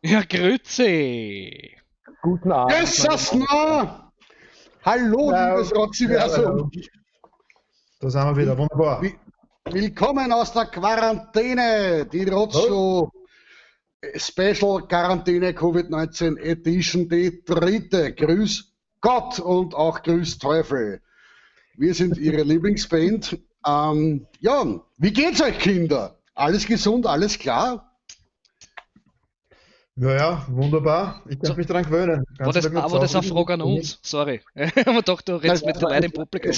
Ja, grüezi. Guten Abend. Yes, na! Hallo, Ja, liebes Rotziversum. Da sind wir wieder, wunderbar. Willkommen aus der Quarantäne, die Rotzshow Special Quarantäne Covid-19 Edition, die dritte. Grüß Gott und auch grüß Teufel. Wir sind Ihre Lieblingsband. Ja, wie geht's euch, Kinder? Alles gesund, alles klar? Ja, ja, wunderbar. Ich kann So. mich daran gewöhnen. War Ganz das, Tag aber das zu eine Hause. Frage an uns? Sorry. Aber doch, du redest mit den Leuten im Publikum.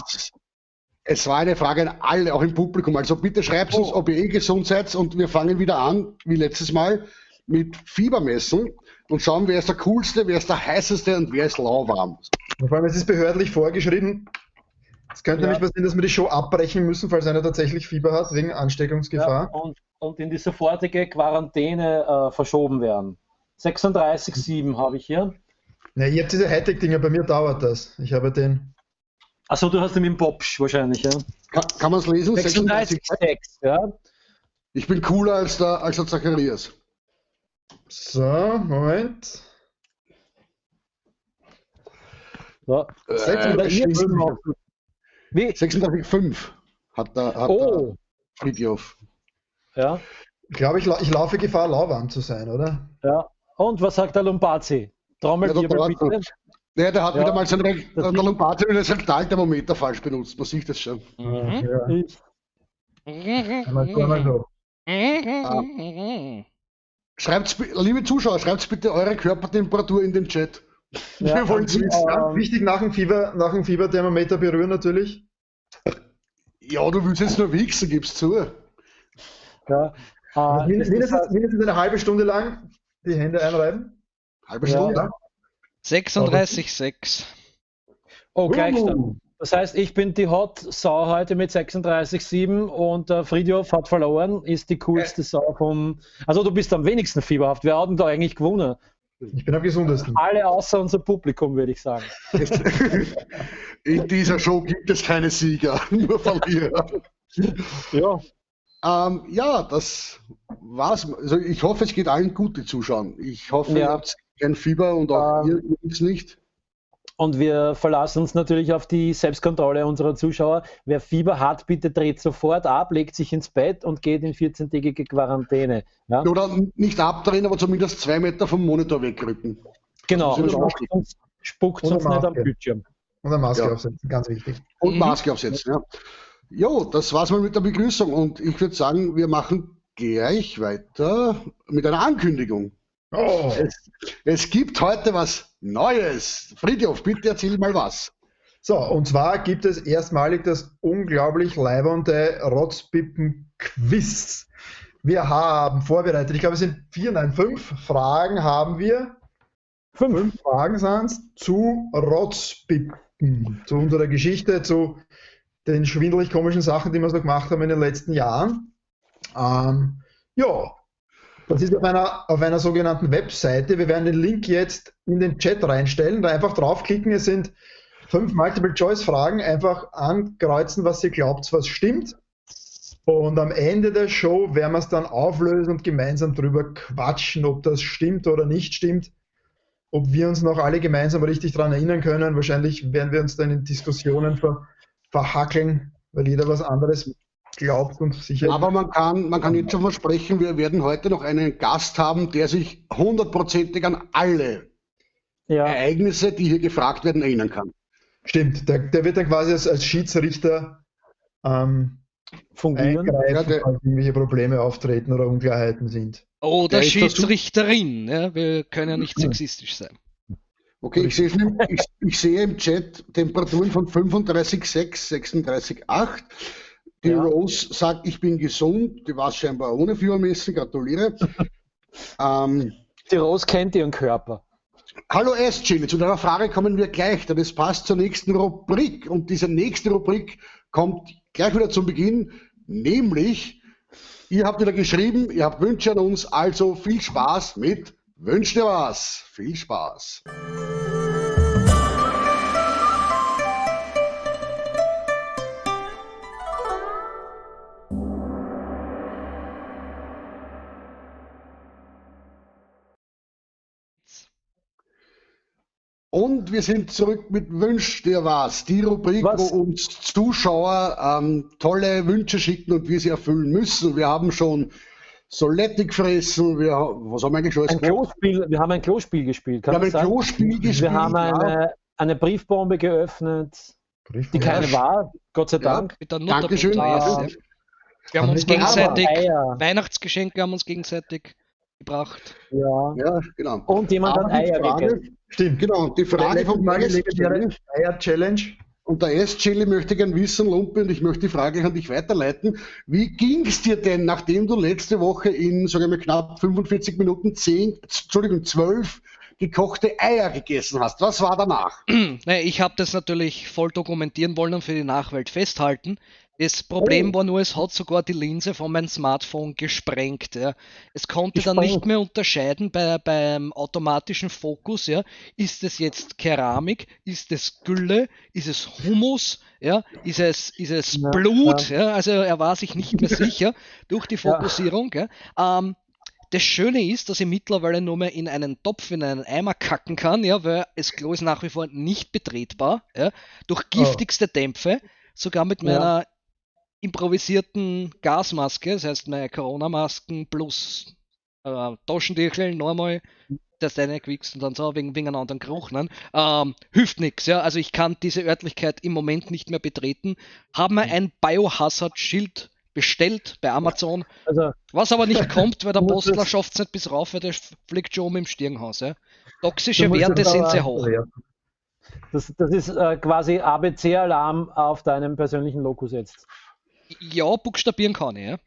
Es war eine Frage an alle, auch im Publikum. Also bitte schreibt uns, ob ihr eh gesund seid, und wir fangen wieder an, wie letztes Mal, mit Fiebermessen und schauen, wer ist der Coolste, wer ist der Heißeste und wer ist lauwarm. Und vor allem, es ist behördlich vorgeschrieben. Es könnte Ja. nämlich passieren, dass wir die Show abbrechen müssen, falls einer tatsächlich Fieber hat, wegen Ansteckungsgefahr. Ja, und in die sofortige Quarantäne verschoben werden. 36,7 habe ich hier. Ne, ihr habt diese Hightech-Dinger, bei mir dauert das. Ich habe den. Achso, du hast den mit dem Popsch wahrscheinlich, ja? Kann man's lesen? 36,6, ja. Ich bin cooler als der Zacharias. So, Moment. So. 36,5. Wie? 36,5 hat Oh. der Friedhof. Ja. Ich glaube, ich laufe Gefahr, lauwarm zu sein, oder? Ja. Und was sagt der Lombarzi? Trommelwirbel, Ja, der bitte. Lombarzi. Ja, der hat Ja. wieder mal sein Das der Lombarzi hat das Rektalthermometer falsch benutzt. Man sieht das schon. Mhm. Ja. Ich, Einmal so, einmal so. Mhm. Liebe Zuschauer, schreibt bitte eure Körpertemperatur in den Chat. Ja. Wir wollen's wissen. Ganz wichtig, nach dem Fieberthermometer berühren natürlich. Ja, du willst jetzt nur wichsen, gib's zu. Ja. Ist das Mindestens eine halbe Stunde lang die Hände einreiben. Halbe Ja. Stunde. 36,6. Oh, Gleichstand. Das heißt, ich bin die Hot Sau heute mit 36,7 und der Friedhof hat verloren, ist die coolste Sau vom. Also du bist am wenigsten fieberhaft. Wer hat denn da eigentlich gewonnen? Ich bin am gesundesten. Alle außer unser Publikum, würde ich sagen. In dieser Show gibt es keine Sieger, nur Verlierer. Ja. Ja, das war's. Also ich hoffe, es geht allen gut, die zuschauen. Ich hoffe, Ja. ihr habt kein Fieber und auch Ähm. ihr übrigens nicht. Und wir verlassen uns natürlich auf die Selbstkontrolle unserer Zuschauer. Wer Fieber hat, bitte dreht sofort ab, legt sich ins Bett und geht in 14-tägige Quarantäne. Ja? Oder nicht abdrehen, aber zumindest 2 Meter vom Monitor wegrücken. Genau. Das Und ist spuckt Und uns nicht am Maske. Bildschirm. Und eine Maske Ja. aufsetzen, ganz wichtig. Und Mhm. Maske aufsetzen, ja. Jo, das war's mal mit der Begrüßung. Und ich würd sagen, wir machen gleich weiter mit einer Ankündigung. Oh. Es gibt heute was Neues. Friedhof, bitte erzähl mal was. Und zwar gibt es erstmalig das unglaublich leibende Rotzpippen-Quiz. Wir haben vorbereitet, ich glaube, es sind 4, nein, 5 Fragen haben wir. 5. 5 Fragen sind's zu Rotzpippen, zu unserer Geschichte, zu den schwindelig komischen Sachen, die wir so gemacht haben in den letzten Jahren. Ja, das ist auf einer sogenannten Webseite. Wir werden den Link jetzt in den Chat reinstellen, da einfach draufklicken. Es sind 5 Multiple-Choice-Fragen. Einfach ankreuzen, was ihr glaubt, was stimmt. Und am Ende der Show werden wir es dann auflösen und gemeinsam drüber quatschen, ob das stimmt oder nicht stimmt. Ob wir uns noch alle gemeinsam richtig dran erinnern können. Wahrscheinlich werden wir uns dann in Diskussionen verhackeln, weil jeder was anderes glaubt und sicher. Aber man kann jetzt schon versprechen, wir werden heute noch einen Gast haben, der sich hundertprozentig an alle Ereignisse, die hier gefragt werden, erinnern kann. Stimmt, der wird dann quasi als Schiedsrichter fungieren. eingreifen, Ja, der falls irgendwelche Probleme auftreten oder Unklarheiten sind. Oder Der ist dazu Schiedsrichterin, ja, wir können ja nicht sexistisch sein. Okay, ich sehe schon im, ich, ich sehe im Chat Temperaturen von 35,6, 36,8. Die Rose sagt, ich bin gesund, die war scheinbar ohne Fiebermessen, gratuliere. Die Rose kennt ihren Körper. Hallo S-Chili, zu deiner Frage kommen wir gleich, denn es passt zur nächsten Rubrik. Und diese nächste Rubrik kommt gleich wieder zum Beginn, nämlich, ihr habt wieder geschrieben, ihr habt Wünsche an uns, also viel Spaß mit Wünsch dir was. Viel Spaß. Und wir sind zurück mit Wünsch dir was, die Rubrik, Was? wo uns Zuschauer tolle Wünsche schicken und wir sie erfüllen müssen. Wir haben schon Soletti gefressen, was haben wir eigentlich schon alles Ein gemacht? Klospiel, wir haben ein Klospiel gespielt, kann Wir haben das ein sein? Klospiel gespielt, Wir haben ja. eine Briefbombe geöffnet, die Briefbombe. keine war, Gott sei Ja. Dank. Mit der Dankeschön. Nutterbutter, yes, ja. Wir haben Haben uns nicht mal gegenseitig Eier. Weihnachtsgeschenke haben uns gegenseitig gebracht. Ja. Ja, genau. Und jemand Aber hat die Eier Frage, gegessen. Stimmt. Genau, und die Frage vom Mal die legendäre S-Chili Eier-Challenge. und der S-Chili möchte gern wissen, Lumpi, und ich möchte die Frage an dich weiterleiten. Wie ging's dir denn, nachdem du letzte Woche in, sag ich mal, knapp 45 Minuten 12 gekochte Eier gegessen hast? Was war danach? Naja, ich habe das natürlich voll dokumentieren wollen und für die Nachwelt festhalten. Das Problem war nur, es hat sogar die Linse von meinem Smartphone gesprengt. Ja. Es konnte dann nicht Gesprengt. mehr unterscheiden beim automatischen Fokus. Ja. Ist es jetzt Keramik? Ist es Gülle? Ist es Humus? Ja. Ist es Ja, Blut? Ja. Also er war sich nicht mehr sicher durch die Ja. Fokussierung. Ja. Das Schöne ist, dass ich mittlerweile nur mehr in einen Topf, in einen Eimer kacken kann, ja, weil das Klo ist nach wie vor nicht betretbar, ja, durch giftigste Dämpfe, sogar mit Ja. meiner improvisierten Gasmaske, das heißt meine Corona-Masken plus Taschentücheln nochmal, das eine gewichst und dann so, wegen einem anderen Geruch, ne? Hilft nix, ja, also ich kann diese Örtlichkeit im Moment nicht mehr betreten, haben wir ein Biohazard-Schild bestellt bei Amazon, Also, was aber nicht kommt, weil der Du musst Postler das- schafft's nicht bis rauf, weil der fliegt schon um im Stirnhaus. Ja. Toxische Du musst Werte das sind aber sehr hoch. das ist quasi A B C-Alarm auf deinem persönlichen Lokus jetzt. Ja, buchstabieren kann ich, ja.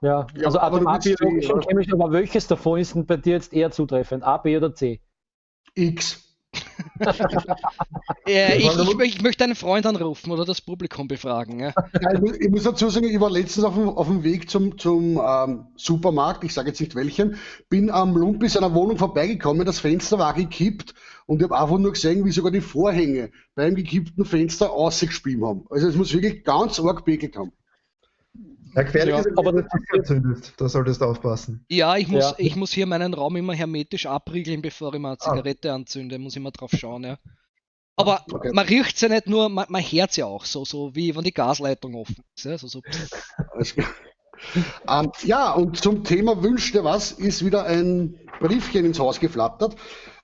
Ja, Ja, also aber du atomar, bist eh, biologisch und oder? chemisch, aber welches davon ist denn bei dir jetzt eher zutreffend? A, B oder C? X. Ich möchte einen Freund anrufen oder das Publikum befragen. Ja. Ja, ich muss dazu sagen, ich war letztens auf dem Weg zum Supermarkt, ich sage jetzt nicht welchen, bin am Lumpi seiner Wohnung vorbeigekommen, das Fenster war gekippt und ich habe einfach nur gesehen, wie sogar die Vorhänge beim gekippten Fenster rausgespielt haben. Also es muss wirklich ganz arg gepickelt haben. Ja, gefährlich Ja, ist, wenn aber du das das anzündest. Da solltest du aufpassen. Ja, Ja. ich muss hier meinen Raum immer hermetisch abriegeln, bevor ich mal eine Zigarette anzünde. Muss immer drauf schauen, ja. Aber Okay. man riecht's ja nicht nur, man hört's ja auch, so wie wenn die Gasleitung offen ist. Ja? So, so. Alles klar. Ja, und zum Thema Wünsch dir was ist wieder ein Briefchen ins Haus geflattert.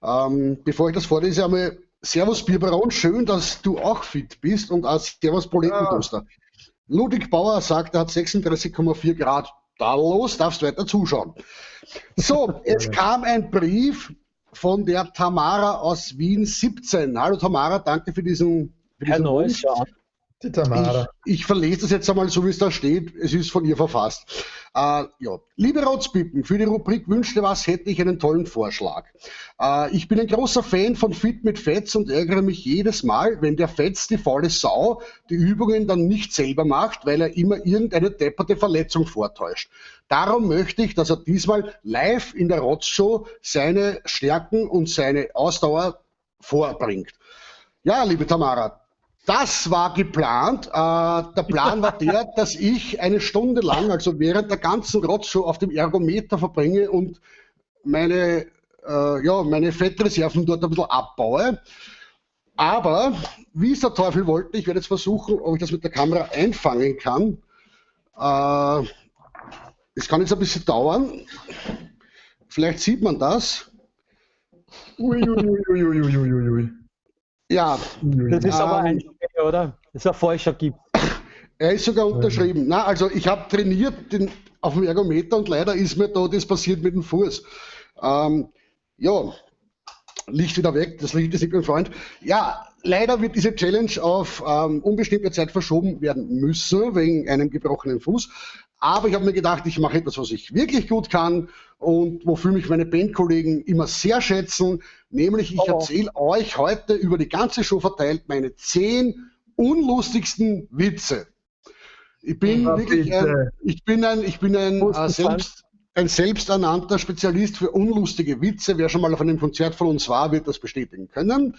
Bevor ich das vorlese, einmal Servus Bierbaron, schön, dass du auch fit bist und auch Servus Proletentoaster. Ludwig Bauer sagt, er hat 36,4 Grad. Da los, darfst weiter zuschauen. So, es kam ein Brief von der Tamara aus Wien 17. Hallo Tamara, danke für Herr diesen Neues, Wunsch. ja. Die Tamara. Ich verlese das jetzt einmal so, wie es da steht. Es ist von ihr verfasst. Ja. Liebe Rotzpippen, für die Rubrik Wünsch dir was hätte ich einen tollen Vorschlag. Ich bin ein großer Fan von Fit mit Fetz und ärgere mich jedes Mal, wenn der Fetz, die faule Sau, die Übungen dann nicht selber macht, weil er immer irgendeine depperte Verletzung vortäuscht. Darum möchte ich, dass er diesmal live in der Rotzshow seine Stärken und seine Ausdauer vorbringt. Ja, liebe Tamara, das war geplant. Der Plan war der, dass ich eine Stunde lang, also während der ganzen Rotzshow, auf dem Ergometer verbringe und meine Fettreserven dort ein bisschen abbaue. Aber, wie es der Teufel wollte, ich werde jetzt versuchen, ob ich das mit der Kamera einfangen kann. Es kann jetzt ein bisschen dauern. Vielleicht sieht man das. Ui, ui, ui, ui, ui, ui, ui, ui. Ja. Das ist aber ein Spiel, oder? Das ist ein falscher Gips. Er ist sogar unterschrieben. Na, also ich habe trainiert auf dem Ergometer und leider ist mir da das passiert mit dem Fuß. Ja, Licht wieder weg, das Licht ist nicht mein Freund. Ja, leider wird diese Challenge auf unbestimmte Zeit verschoben werden müssen, wegen einem gebrochenen Fuß. Aber ich habe mir gedacht, ich mache etwas, was ich wirklich gut kann und wofür mich meine Bandkollegen immer sehr schätzen. Nämlich, ich erzähle euch heute über die ganze Show verteilt meine 10 unlustigsten Witze. Ich bin wirklich ein selbsternannter Spezialist für unlustige Witze. Wer schon mal auf einem Konzert von uns war, wird das bestätigen können.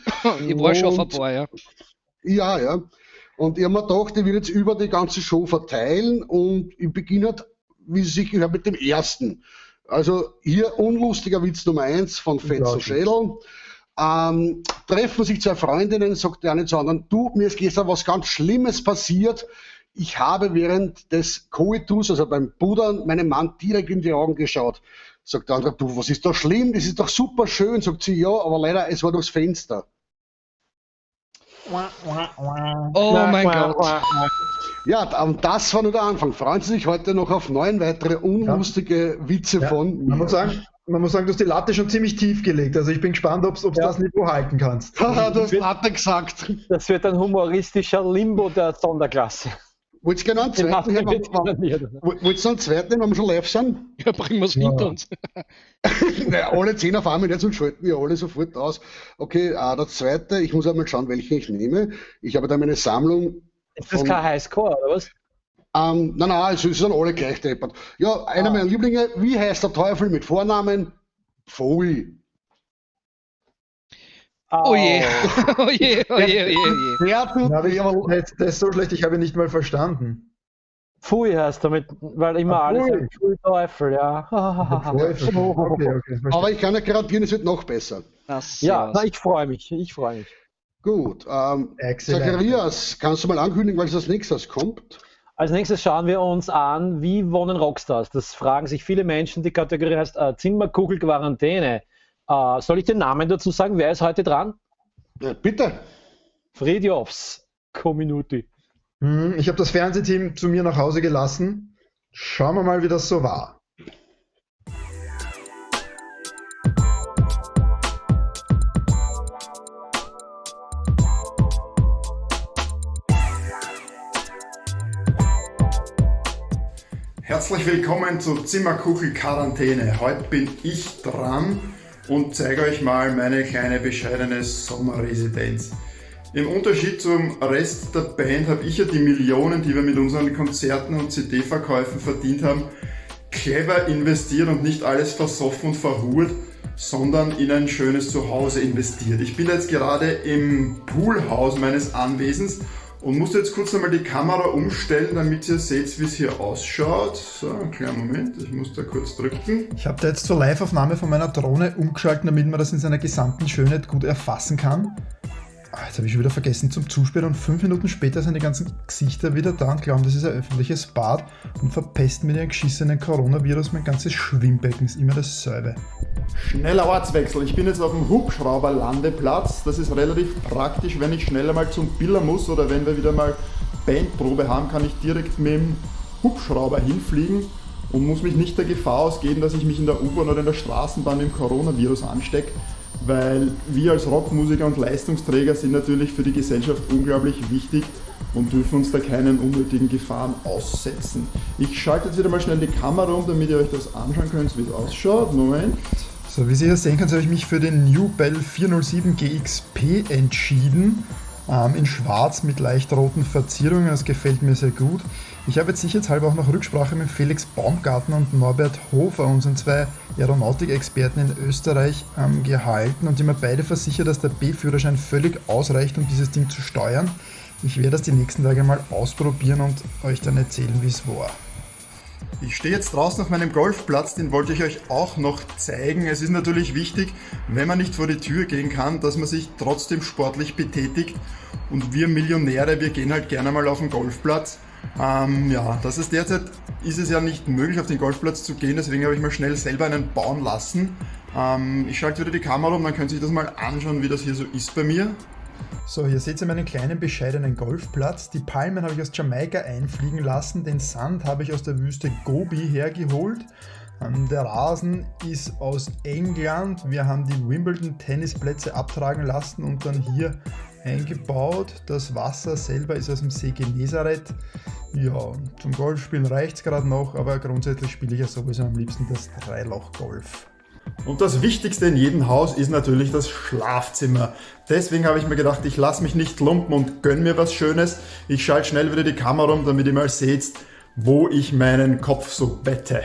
Ich war schon auf ein paar, ja. Ja, ja. Und ich habe mir gedacht, ich will jetzt über die ganze Show verteilen und ich beginne halt, wie es sich gehört, mit dem ersten. Also hier unlustiger Witz Nummer 1 von Fetz und Schädel. Treffen sich zwei Freundinnen, sagt der eine zur anderen, du, mir ist gestern was ganz Schlimmes passiert. Ich habe während des Koitus, also beim Pudern, meinem Mann direkt in die Augen geschaut. Sagt der andere, du, was ist da schlimm? Das ist doch super schön. Sagt sie, ja, aber leider, es war durchs Fenster. Oh mein Gott. Ja, und das war nur der Anfang. Freuen Sie sich heute noch auf 9 weitere unlustige Witze von Man mir. muss sagen, du hast die Latte schon ziemlich tief gelegt. Also ich bin gespannt, ob's das Niveau halten kannst. Haha, du hast Latte gesagt. Das wird ein humoristischer Limbo der Sonderklasse. Wollt ihr gerne einen Den zweiten hast du hören? jetzt noch nie, oder? Wollt ihr einen zweiten nehmen, wenn wir schon live sind? Ja, bringen wir's hinter uns. Naja, alle 10 auf einmal, sonst schalten wir alle sofort aus. Okay, der zweite, ich muss einmal schauen, welchen ich nehme. Ich habe da meine Sammlung. Ist das von kein Highscore, oder was? Nein, nein, es sind alle gleich deppert. Ja, einer meiner Lieblinge, wie heißt der Teufel mit Vornamen? Pfui. Oh je. Au. Oh je, oh je, oh je, oh je. Der tut Na, aber weh, aber das ist so schlecht, ich habe ihn nicht mal verstanden. Pfui heißt damit, weil immer Ah, alle Pfui. sagen, Pfui Teufel, ja. Pfui, verstehe. Okay, okay, verstehe. Aber ich kann ja garantieren, es wird noch besser. Das Ja, war's. na, ich freue mich, ich freue mich. Gut, Excellent. Zacharias, kannst du mal ankündigen, was als nächstes kommt? Als nächstes schauen wir uns an, wie wohnen Rockstars? Das fragen sich viele Menschen. Die Kategorie heißt Zimmerkugel-Quarantäne. Soll ich den Namen dazu sagen? Wer ist heute dran? Ja, bitte. Fridjofs Community. Ich habe das Fernsehteam zu mir nach Hause gelassen. Schauen wir mal, wie das so war. Herzlich willkommen zur Zimmerkuchel-Quarantäne. Heute bin ich dran und zeige euch mal meine kleine bescheidene Sommerresidenz. Im Unterschied zum Rest der Band habe ich ja die Millionen, die wir mit unseren Konzerten und C D-Verkäufen verdient haben, clever investiert und nicht alles versoffen und verhurt, sondern in ein schönes Zuhause investiert. Ich bin jetzt gerade im Poolhaus meines Anwesens und muss jetzt kurz einmal die Kamera umstellen, damit ihr seht, wie es hier ausschaut. So, einen kleinen Moment, ich muss da kurz drücken. Ich habe da jetzt zur Live-Aufnahme von meiner Drohne umgeschaltet, damit man das in seiner gesamten Schönheit gut erfassen kann. Jetzt habe ich schon wieder vergessen zum Zuspielen und 5 Minuten später sind die ganzen Gesichter wieder da und glauben, das ist ein öffentliches Bad und verpesten mit ihrem geschissenen Coronavirus mein ganzes Schwimmbecken. Ist immer dasselbe. Schneller Ortswechsel. Ich bin jetzt auf dem Hubschrauberlandeplatz. Das ist relativ praktisch, wenn ich schneller mal zum Biller muss oder wenn wir wieder mal Bandprobe haben, kann ich direkt mit dem Hubschrauber hinfliegen und muss mich nicht der Gefahr ausgeben, dass ich mich in der U-Bahn oder in der Straßenbahn mit dem Coronavirus anstecke, weil wir als Rockmusiker und Leistungsträger sind natürlich für die Gesellschaft unglaublich wichtig und dürfen uns da keinen unnötigen Gefahren aussetzen. Ich schalte jetzt wieder mal schnell die Kamera um, damit ihr euch das anschauen könnt, wie es ausschaut. Moment. So, wie ihr hier sehen könnt, habe ich mich für den New Bell 407 GXP entschieden. In schwarz mit leicht roten Verzierungen, das gefällt mir sehr gut. Ich habe jetzt sicherheitshalber auch noch Rücksprache mit Felix Baumgartner und Norbert Hofer, unseren zwei Aeronautik-Experten in Österreich, gehalten und die mir beide versichert, dass der B-Führerschein völlig ausreicht, um dieses Ding zu steuern. Ich werde das die nächsten Tage mal ausprobieren und euch dann erzählen, wie es war. Ich stehe jetzt draußen auf meinem Golfplatz, den wollte ich euch auch noch zeigen. Es ist natürlich wichtig, wenn man nicht vor die Tür gehen kann, dass man sich trotzdem sportlich betätigt. Und wir Millionäre, wir gehen halt gerne mal auf den Golfplatz. Ja, das ist derzeit, ist es ja nicht möglich, auf den Golfplatz zu gehen, deswegen habe ich mir schnell selber einen bauen lassen. Ich schalte wieder die Kamera um, dann könnt ihr sich das mal anschauen, wie das hier so ist bei mir. So, hier seht ihr meinen kleinen, bescheidenen Golfplatz. Die Palmen habe ich aus Jamaika einfliegen lassen, den Sand habe ich aus der Wüste Gobi hergeholt. Der Rasen ist aus England. Wir haben die Wimbledon-Tennisplätze abtragen lassen und dann hier eingebaut. Das Wasser selber ist aus dem See Genezareth. Ja, zum Golfspielen reicht's grad noch, aber grundsätzlich spiele ich ja sowieso am liebsten das Dreiloch-Golf. Und das Wichtigste in jedem Haus ist natürlich das Schlafzimmer. Deswegen habe ich mir gedacht, ich lass mich nicht lumpen und gönn mir was Schönes. Ich schalte schnell wieder die Kamera um, damit ihr mal seht, wo ich meinen Kopf so bette.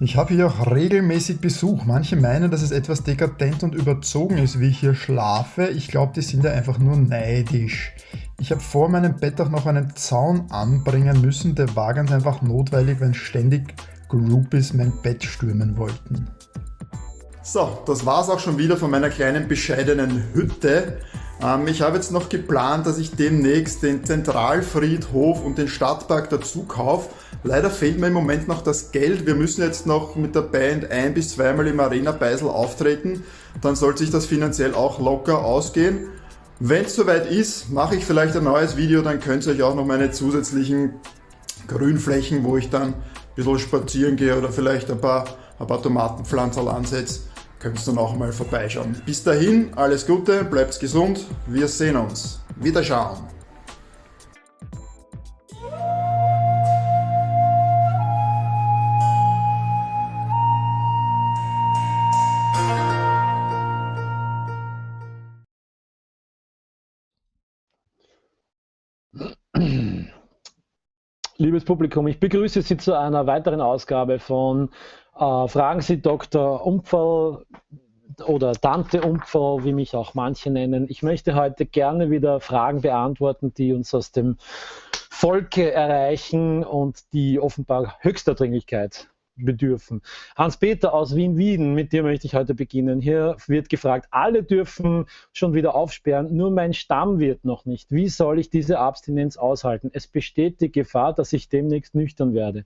Ich habe hier auch regelmäßig Besuch. Manche meinen, dass es etwas dekadent und überzogen ist, wie ich hier schlafe. Ich glaube, die sind ja einfach nur neidisch. Ich habe vor meinem Bett auch noch einen Zaun anbringen müssen. Der war ganz einfach notwendig, wenn ständig Groupies mein Bett stürmen wollten. So, das war's auch schon wieder von meiner kleinen bescheidenen Hütte. Ich habe jetzt noch geplant, dass ich demnächst den Zentralfriedhof und den Stadtpark dazu kaufe. Leider fehlt mir im Moment noch das Geld. Wir müssen jetzt noch mit der Band 1- bis 2-mal im Arena Beisel auftreten. Dann sollte sich das finanziell auch locker ausgehen. Wenn es soweit ist, mache ich vielleicht ein neues Video, dann könnt ihr euch auch noch meine zusätzlichen Grünflächen, wo ich dann ein bisschen spazieren gehe oder vielleicht ein paar Tomatenpflanzerl ansetze, könnt ihr dann auch mal vorbeischauen. Bis dahin, alles Gute, bleibt gesund, wir sehen uns. Wiederschauen. Liebes Publikum, ich begrüße Sie zu einer weiteren Ausgabe von Fragen Sie Dr. Umpferl oder Tante Umpferl, wie mich auch manche nennen. Ich möchte heute gerne wieder Fragen beantworten, die uns aus dem Volke erreichen und die offenbar höchster Dringlichkeit bedürfen. Hans-Peter aus Wien-Wieden, mit dir möchte ich heute beginnen. Hier wird gefragt, alle dürfen schon wieder aufsperren, nur mein Stammwirt noch nicht. Wie soll ich diese Abstinenz aushalten? Es besteht die Gefahr, dass ich demnächst nüchtern werde.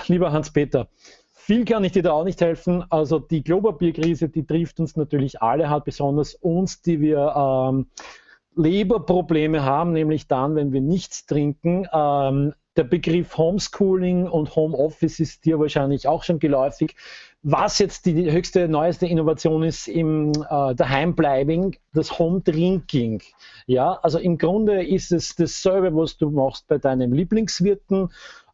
Lieber Hans-Peter, viel kann ich dir da auch nicht helfen. Also die Klopapierkrise, die trifft uns natürlich alle hart, besonders uns, die wir Leberprobleme haben, nämlich dann, wenn wir nichts trinken. Der Begriff Homeschooling und Homeoffice ist dir wahrscheinlich auch schon geläufig. Was jetzt die höchste, neueste Innovation ist im Daheimbleibing, das Home Drinking. Ja, also im Grunde ist es dasselbe, was du machst bei deinem Lieblingswirten,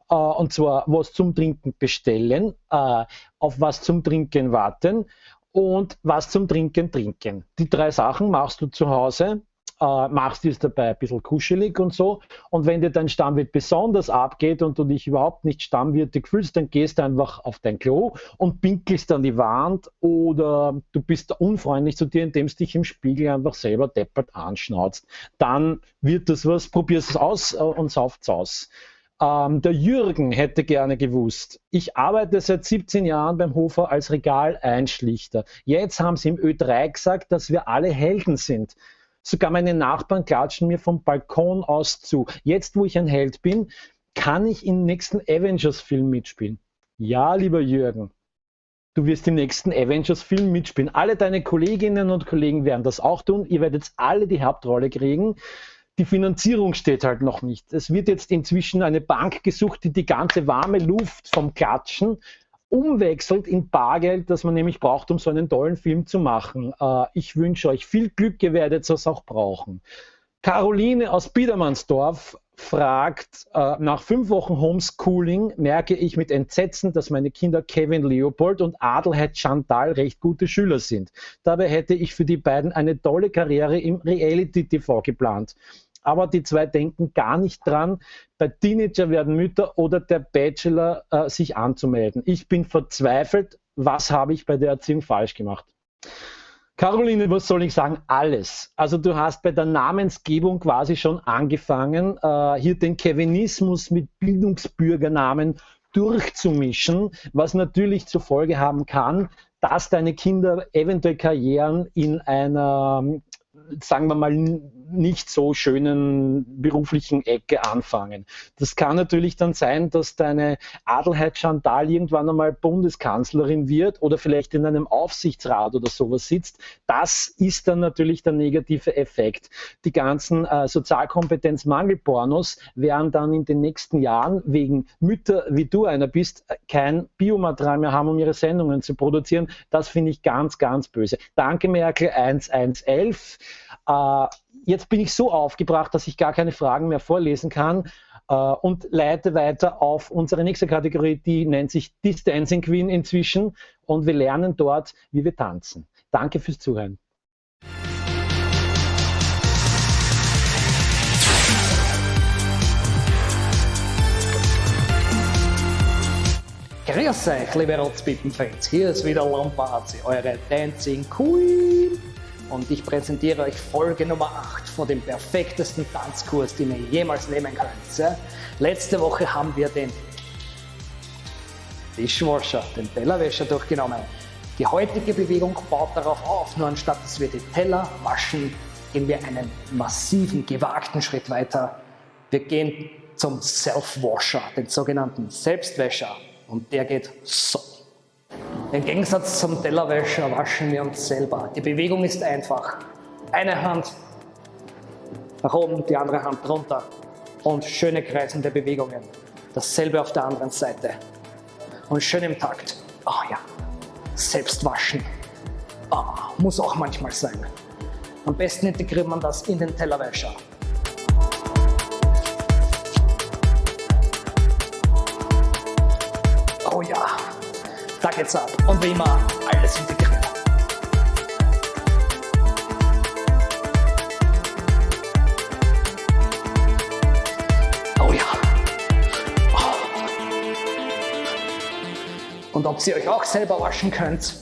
und zwar was zum Trinken bestellen, auf was zum Trinken warten und was zum Trinken trinken. Die drei Sachen machst du zu Hause. Machst es dabei ein bisschen kuschelig und so. Und wenn dir dein Stammwirt besonders abgeht und du dich überhaupt nicht stammwirtig fühlst, dann gehst du einfach auf dein Klo und pinkelst an die Wand oder du bist unfreundlich zu dir, indem du dich im Spiegel einfach selber deppert anschnauzt. Dann wird das was, probierst es aus und sauft's aus. Der Jürgen hätte gerne gewusst, ich arbeite seit 17 Jahren beim Hofer als Regaleinschlichter. Jetzt haben sie im Ö3 gesagt, dass wir alle Helden sind. Sogar meine Nachbarn klatschen mir vom Balkon aus zu. Jetzt, wo ich ein Held bin, kann ich im nächsten Avengers-Film mitspielen. Ja, lieber Jürgen, du wirst im nächsten Avengers-Film mitspielen. Alle deine Kolleginnen und Kollegen werden das auch tun. Ihr werdet alle die Hauptrolle kriegen. Die Finanzierung steht halt noch nicht. Es wird jetzt inzwischen eine Bank gesucht, die die ganze warme Luft vom Klatschen umwechselt in Bargeld, das man nämlich braucht, um so einen tollen Film zu machen. Ich wünsche euch viel Glück, ihr werdet es auch brauchen. Caroline aus Biedermannsdorf fragt, nach 5 Wochen Homeschooling merke ich mit Entsetzen, dass meine Kinder Kevin Leopold und Adelheid Chantal recht gute Schüler sind. Dabei hätte ich für die beiden eine tolle Karriere im Reality-TV geplant. Aber die zwei denken gar nicht dran, bei Teenager werden Mütter oder der Bachelor sich anzumelden. Ich bin verzweifelt. Was habe ich bei der Erziehung falsch gemacht? Caroline, was soll ich sagen? Alles. Also du hast bei der Namensgebung quasi schon angefangen, hier den Kevinismus mit Bildungsbürgernamen durchzumischen, was natürlich zur Folge haben kann, dass deine Kinder eventuell Karrieren in einer, sagen wir mal, nicht so schönen beruflichen Ecke anfangen. Das kann natürlich dann sein, dass deine Adelheid Chantal irgendwann einmal Bundeskanzlerin wird oder vielleicht in einem Aufsichtsrat oder sowas sitzt. Das ist dann natürlich der negative Effekt. Die ganzen Sozialkompetenzmangelpornos werden dann in den nächsten Jahren wegen Mütter, wie du einer bist, kein Biomaterial mehr haben, um ihre Sendungen zu produzieren. Das finde ich ganz, ganz böse. Danke Merkel, 1111. Jetzt bin ich so aufgebracht, dass ich gar keine Fragen mehr vorlesen kann und leite weiter auf unsere nächste Kategorie, die nennt sich Dancing Queen inzwischen und wir lernen dort, wie wir tanzen. Danke fürs Zuhören. Grüß euch, liebe Rotzpippen-Fans, hier ist wieder Lombardsy, eure Dancing Queen. Und ich präsentiere euch Folge Nummer 8 von dem perfektesten Tanzkurs, den ihr jemals nehmen könnt. Ja? Letzte Woche haben wir den Dishwasher, den Tellerwäscher durchgenommen. Die heutige Bewegung baut darauf auf, nur anstatt dass wir die Teller waschen, gehen wir einen massiven, gewagten Schritt weiter. Wir gehen zum Self-Washer, den sogenannten Selbstwäscher. Und der geht so. Im Gegensatz zum Tellerwäscher waschen wir uns selber. Die Bewegung ist einfach. Eine Hand nach oben, die andere Hand drunter. Und schöne kreisende Bewegungen. Dasselbe auf der anderen Seite. Und schön im Takt. Oh ja, selbst waschen. Oh, muss auch manchmal sein. Am besten integriert man das in den Tellerwäscher. Oh ja, da geht's ab. Und wie immer, alles integriert. Oh ja. Oh. Und ob ihr euch auch selber waschen könnt,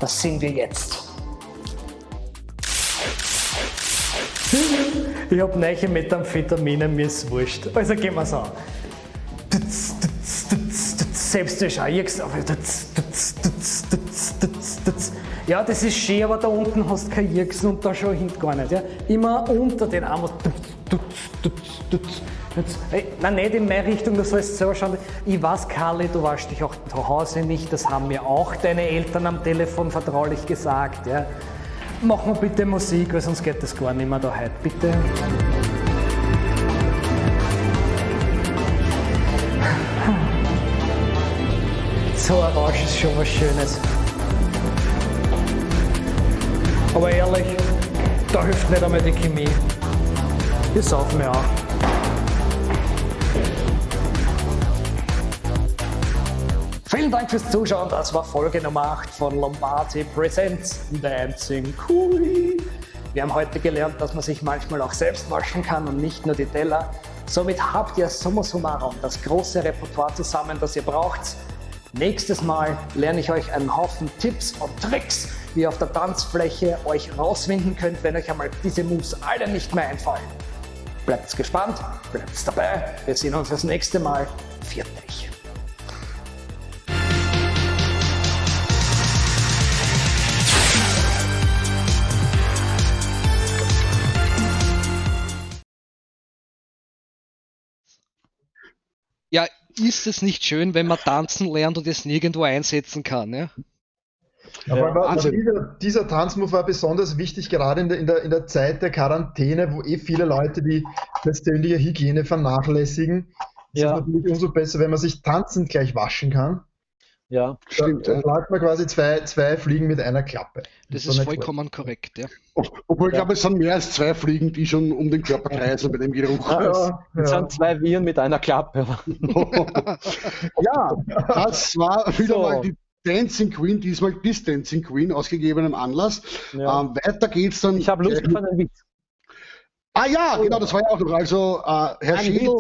das sehen wir jetzt. Ich hab neue Methamphetamine, mir ist wurscht. Also gehen wir's an. Selbstwäscher, ja, das ist schön, aber da unten hast du kein Jirksen und da schon hinten gar nicht. Ja? Immer unter den Armen. Hey, nein, nicht in meine Richtung, du sollst selber schauen. Ich weiß, Karli, du waschst dich auch zu Hause nicht, das haben mir auch deine Eltern am Telefon vertraulich gesagt. Ja? Mach mal bitte Musik, weil sonst geht das gar nicht mehr da heute, bitte. So ein Rausch ist schon was Schönes. Aber ehrlich, da hilft nicht einmal die Chemie. Ich sauf mir auch. Vielen Dank fürs Zuschauen. Das war Folge Nummer 8 von Lombardi Presents Dancing Queen. Wir haben heute gelernt, dass man sich manchmal auch selbst waschen kann und nicht nur die Teller. Somit habt ihr summa summarum das große Repertoire zusammen, das ihr braucht. Nächstes Mal lerne ich euch einen Haufen Tipps und Tricks, wie ihr auf der Tanzfläche euch rauswinden könnt, wenn euch einmal diese Moves alle nicht mehr einfallen. Bleibt gespannt, bleibt dabei. Wir sehen uns das nächste Mal. Pfiat euch. Ja, ist es nicht schön, wenn man tanzen lernt und es nirgendwo einsetzen kann? Ja? Ja, aber dieser Tanzmove war besonders wichtig, gerade in der Zeit der Quarantäne, wo eh viele Leute die persönliche Hygiene vernachlässigen. Das ist natürlich umso besser, wenn man sich tanzend gleich waschen kann. Ja, stimmt. Da schlagt man quasi zwei Fliegen mit einer Klappe. Das ist vollkommen korrekt, ja. Obwohl, ich glaube, es sind mehr als zwei Fliegen, die schon um den Körper kreisen bei dem Geruch. Ja, es sind zwei Viren mit einer Klappe. Ja, das war wieder mal die Dancing Queen, diesmal Distancing Queen, aus gegebenem Anlass. Ja. Weiter geht's dann. Ich habe Lust auf einen Witz. Ah ja, genau, das war ja auch noch. Also, Herr Schädel,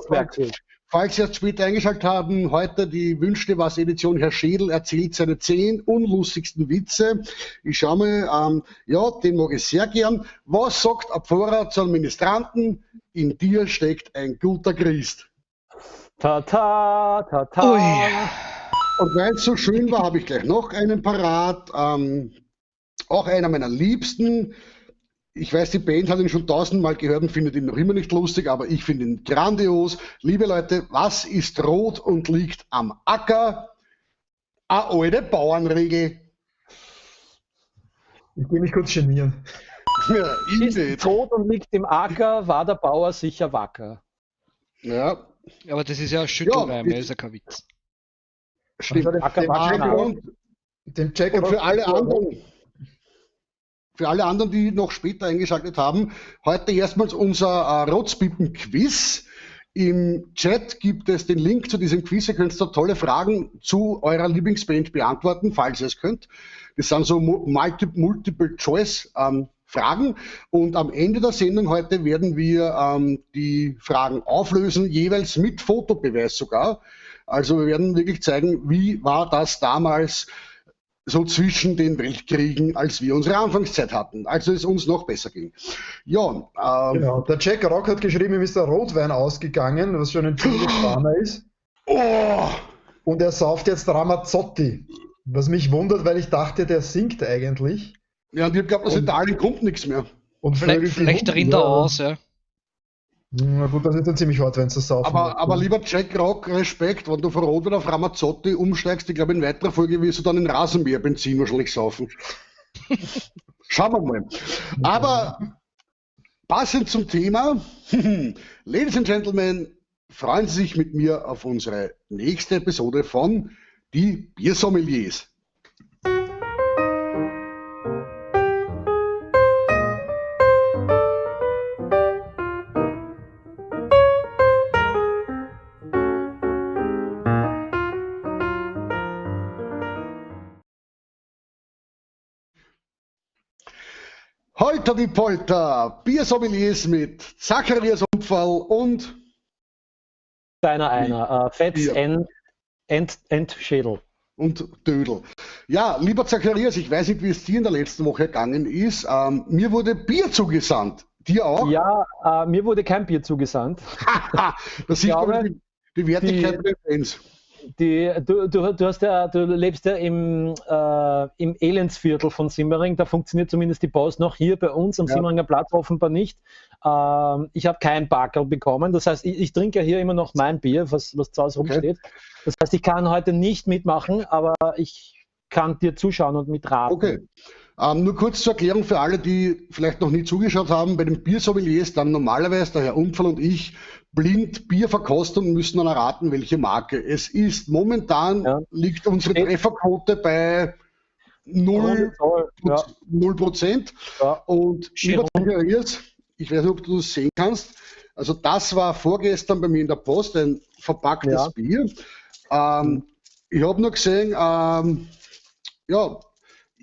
falls Sie erst später eingeschaltet haben, heute die Wünschte was Edition. Herr Schädel erzählt seine 10 unlustigsten Witze. Ich schaue mal, ja, den mag ich sehr gern. Was sagt ein Pfarrer zu einem Ministranten? In dir steckt ein guter Christ. Ta ta ta ta. Ui. Und weil es so schön war, habe ich gleich noch einen parat. Auch einer meiner Liebsten. Ich weiß, die Band hat ihn schon 1000-mal gehört und findet ihn noch immer nicht lustig, aber ich finde ihn grandios. Liebe Leute, was ist rot und liegt am Acker? Eine alte Bauernregel. Ich gehe mich kurz genieren. Ja, ich ist rot und liegt im Acker, war der Bauer sicher wacker. Ja. Aber das ist ja ein Schüttelreim, das ist ja kein Witz. Stimmt. Also dem Jack und für alle anderen. Für alle anderen, die noch später eingeschaltet haben, heute erstmals unser Rotzpippen-Quiz. Im Chat gibt es den Link zu diesem Quiz. Ihr könnt da tolle Fragen zu eurer Lieblingsband beantworten, falls ihr es könnt. Das sind so Multiple-Choice-Fragen. Und am Ende der Sendung heute werden wir die Fragen auflösen, jeweils mit Fotobeweis sogar. Also wir werden wirklich zeigen, wie war das damals so zwischen den Weltkriegen, als wir unsere Anfangszeit hatten, also es uns noch besser ging. Ja, genau. Der Jack Rock hat geschrieben, ihm ist der Rotwein ausgegangen, was schon ein ziemlicher Drama ist. Oh! Und er sauft jetzt Ramazzotti. Was mich wundert, weil ich dachte, der singt eigentlich. Ja, und ich glaube, aus Italien kommt nichts mehr. Und vielleicht rinnt er aus, ja. Na gut, das ist dann ziemlich hart, wenn sie saufen. Aber lieber Jack Rock, Respekt, wenn du von Rotwein auf Ramazzotti umsteigst, ich glaube, in weiterer Folge wirst du dann in Rasenmäherbenzin wahrscheinlich saufen. Schauen wir mal. Aber passend zum Thema, Ladies and Gentlemen, freuen Sie sich mit mir auf unsere nächste Episode von Die Biersommeliers. Holter die Polter, Biersommeliers mit Zacharias Unfall und deiner einer, Fetz, End, Schädel. Und Dödel. Ja, lieber Zacharias, ich weiß nicht, wie es dir in der letzten Woche ergangen ist. Mir wurde Bier zugesandt. Dir auch? Ja, mir wurde kein Bier zugesandt. Das sieht man die Wertigkeit der Fans. Du lebst ja im Elendsviertel von Simmering, da funktioniert zumindest die Post noch, hier bei uns am Simmeringer Platz offenbar nicht. Ich habe kein Backerl bekommen, das heißt, ich trinke ja hier immer noch mein Bier, was zu Hause rumsteht. Das heißt, ich kann heute nicht mitmachen, aber ich kann dir zuschauen und mitraten. Okay. Nur kurz zur Erklärung für alle, die vielleicht noch nie zugeschaut haben, bei den Biersommeliers dann normalerweise der Herr Unfall und ich blind Bier verkosten und müssen dann erraten, welche Marke es ist. Momentan liegt unsere Trefferquote bei 0%. Ja. Und lieber Zacharias, ich weiß nicht, ob du das sehen kannst, also das war vorgestern bei mir in der Post, ein verpacktes Bier. Ich habe nur gesehen,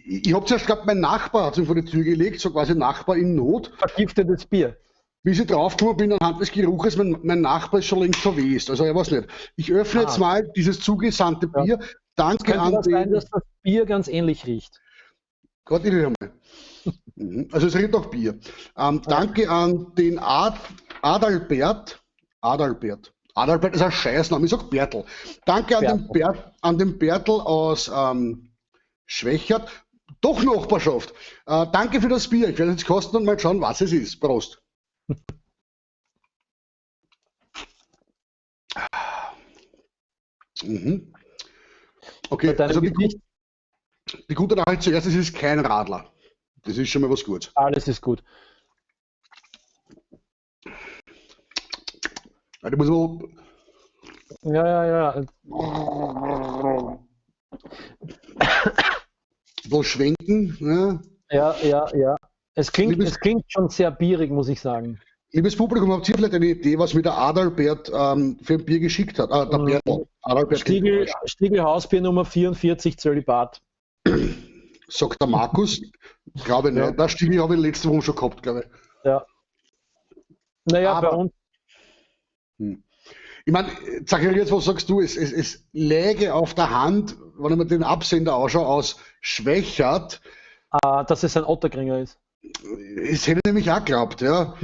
ich habe zuerst geglaubt, mein Nachbar hat sich vor die Tür gelegt, so quasi Nachbar in Not. Vergiftetes Bier. Wie ich draufgekommen bin, anhand des Geruches, mein Nachbar ist schon längst verwest. Also ich weiß nicht. Ich öffne jetzt mal dieses zugesandte Bier. Danke könnte an das sein, dass das Bier ganz ähnlich riecht. Gott, ich mal. Also es riecht nach Bier. Danke an den Adalbert. Adalbert. Adalbert ist ein Scheißname, ich sag Bertel. Danke an den Bertel aus Schwechat. Doch Nachbarschaft. Danke für das Bier. Ich werde jetzt kosten und mal schauen, was es ist. Prost. Mhm. Okay, also die gute Nachricht zuerst, es ist kein Radler. Das ist schon mal was Gutes. Alles ist gut. Ich muss mal ja. So schwenken. Ne? Ja. Es klingt schon sehr bierig, muss ich sagen. Liebes Publikum, habt ihr vielleicht eine Idee, was mir der Adalbert für ein Bier geschickt hat? Der Bertel. Adalbert Stiegl Hausbier Nummer 44, Zölibat. Sagt der Markus. Glaube ich nicht. Ja. Das Stiegl habe ich letzte Woche schon gehabt, glaube ich. Ja. Naja, aber, bei uns. Ich meine, Zacharias, was sagst du? Es läge auf der Hand, wenn ich mir den Absender anschaue, aus Schwechat. Dass es ein Otterkringer ist. Das hätte ich nämlich auch geglaubt, ja.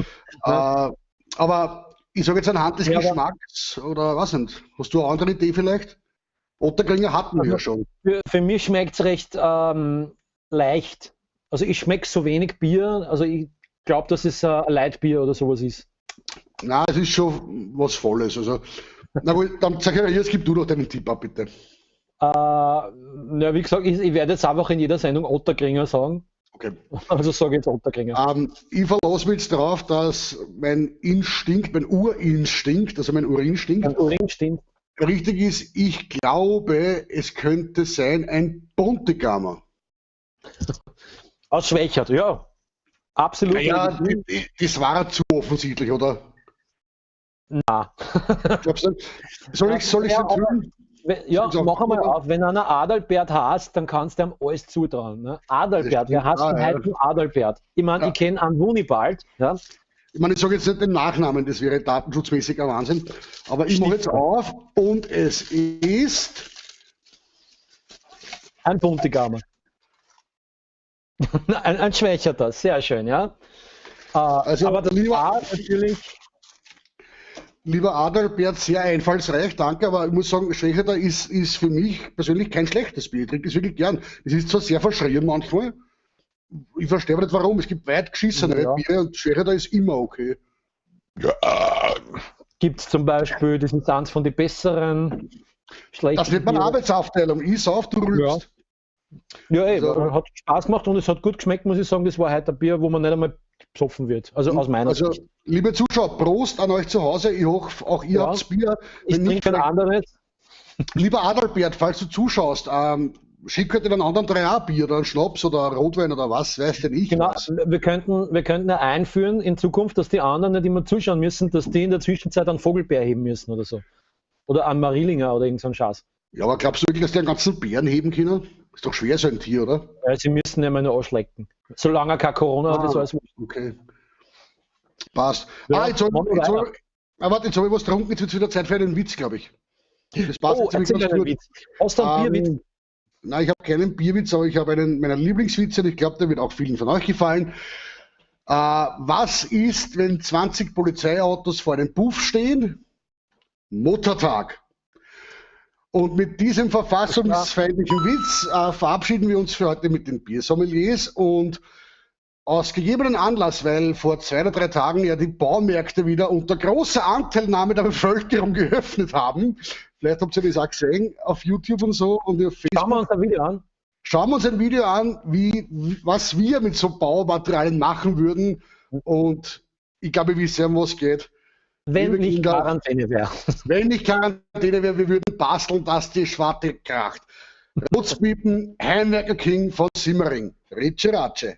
Aber ich sage jetzt anhand des Geschmacks oder was nicht. Hast du eine andere Idee vielleicht? Otterkringer hatten wir ja schon. Für mich schmeckt es recht leicht. Also ich schmecke so wenig Bier. Also ich glaube, dass es ein Leitbier oder sowas ist. Nein, es ist schon was Volles. Also, na wohl, dann Zacharias, gib du doch deinen Tipp ab, bitte. Na, wie gesagt, ich werde jetzt einfach in jeder Sendung Otterkringer sagen. Okay. Also sage ich jetzt Otterkringer. Ich verlasse mich jetzt darauf, dass mein Instinkt, mein Urinstinkt, also mein Urinstinkt, richtig ist. Ich glaube, es könnte sein ein Puntigamer. Aus Schwechat, ja. Absolut. Ja, das war zu offensichtlich, oder? Na. Glaubst du? Soll ich es enthüllen? Ja, mach einmal auf. Wenn einer Adalbert heißt, dann kannst du ihm alles zutrauen. Ne? Adalbert, wer heißt denn heute Adalbert? Ich meine, ich kenne einen Wunibald. Ja? Ich meine, ich sage jetzt nicht den Nachnamen, das wäre datenschutzmäßig ein Wahnsinn. Aber ich mache jetzt auf und es ist ein Puntigamer. ein Schwächerter, sehr schön, ja. Also, aber das war natürlich. Lieber Adalbert, sehr einfallsreich, danke, aber ich muss sagen, Schwechater ist für mich persönlich kein schlechtes Bier. Ich trinke es wirklich gern. Es ist zwar sehr verschrien manchmal, ich verstehe aber nicht warum. Es gibt weit geschissenere Biere und Schwechater ist immer okay. Ja. Gibt es zum Beispiel, das ist eins von den besseren, schlechten. Das wird man Arbeitsaufteilung. Ich sauf, du rülpst. Ja, ey, also, hat Spaß gemacht und es hat gut geschmeckt, muss ich sagen. Das war heute ein Bier, wo man nicht einmal besoffen wird. Also aus meiner Sicht. Liebe Zuschauer, Prost an euch zu Hause. Ich hoffe, auch ihr habt Bier. Ich trinke ein anderes. Lieber Adalbert, falls du zuschaust, schick heute den anderen drei auch Bier oder einen Schnaps oder Rotwein oder was, weiß denn ich. Genau, was. Wir könnten ja einführen in Zukunft, dass die anderen nicht immer zuschauen müssen, dass die in der Zwischenzeit einen Vogelbär heben müssen oder so. Oder einen Marilinger oder irgend so einen Schatz. Ja, aber glaubst du wirklich, dass die einen ganzen Bären heben können? Ist doch schwer, so ein Tier, oder? Ja, sie müssen ja mal nur anschlecken. Solange er kein Corona hat, ist alles wurscht. Okay. Passt. Ja, jetzt habe ich was getrunken, jetzt wird es wieder Zeit für einen Witz, glaube ich. Das passt jetzt nämlich ganz gut. Witz. Hast du einen Bierwitz? Nein, ich habe keinen Bierwitz, aber ich habe einen meiner Lieblingswitze und ich glaube, der wird auch vielen von euch gefallen. Was ist, wenn 20 Polizeiautos vor einem Puff stehen? Muttertag. Und mit diesem verfassungsfeindlichen Witz verabschieden wir uns für heute mit den Biersommeliers und aus gegebenen Anlass, weil vor 2 oder 3 Tagen ja die Baumärkte wieder unter großer Anteilnahme der Bevölkerung geöffnet haben. Vielleicht habt ihr das auch gesehen auf YouTube und so und auf Facebook. Schauen wir uns ein Video an. Schauen wir uns ein Video an, was wir mit so Baumaterialien machen würden. Und ich glaube, wir wissen, um was es geht. Wenn Liebe nicht Kinder, Quarantäne wäre. Wenn nicht Quarantäne wäre, wir würden basteln, dass die Schwarte kracht. Rotzpiepen, Heimwerker King von Simmering. Ritsche Ratsche.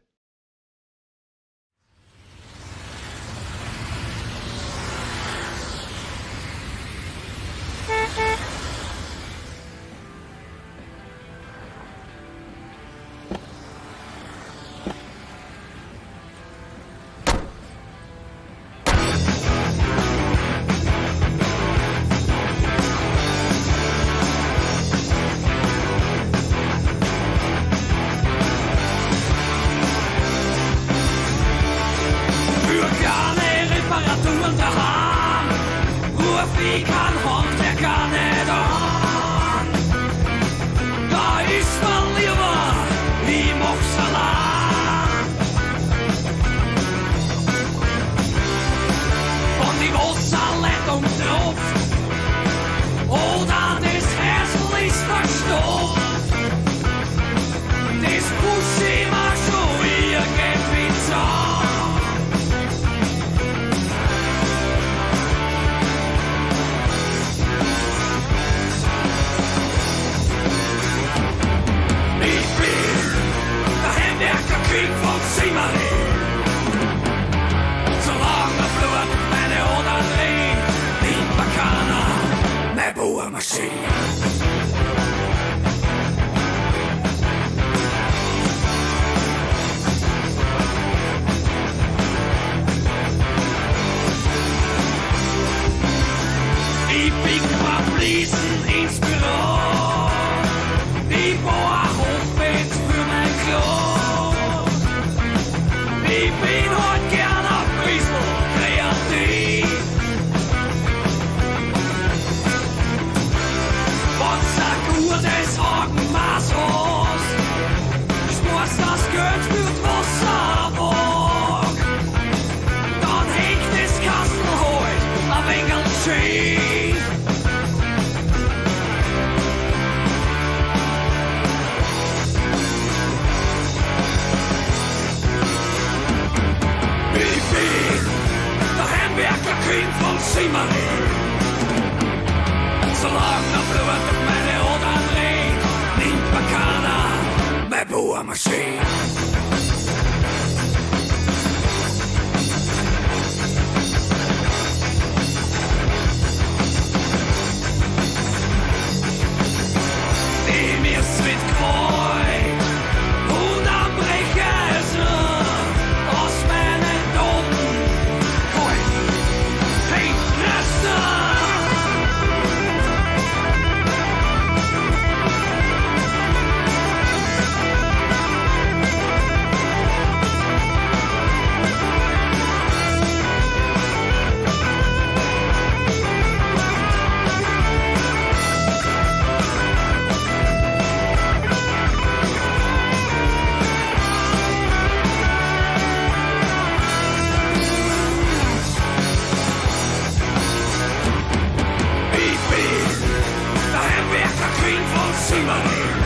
überleben.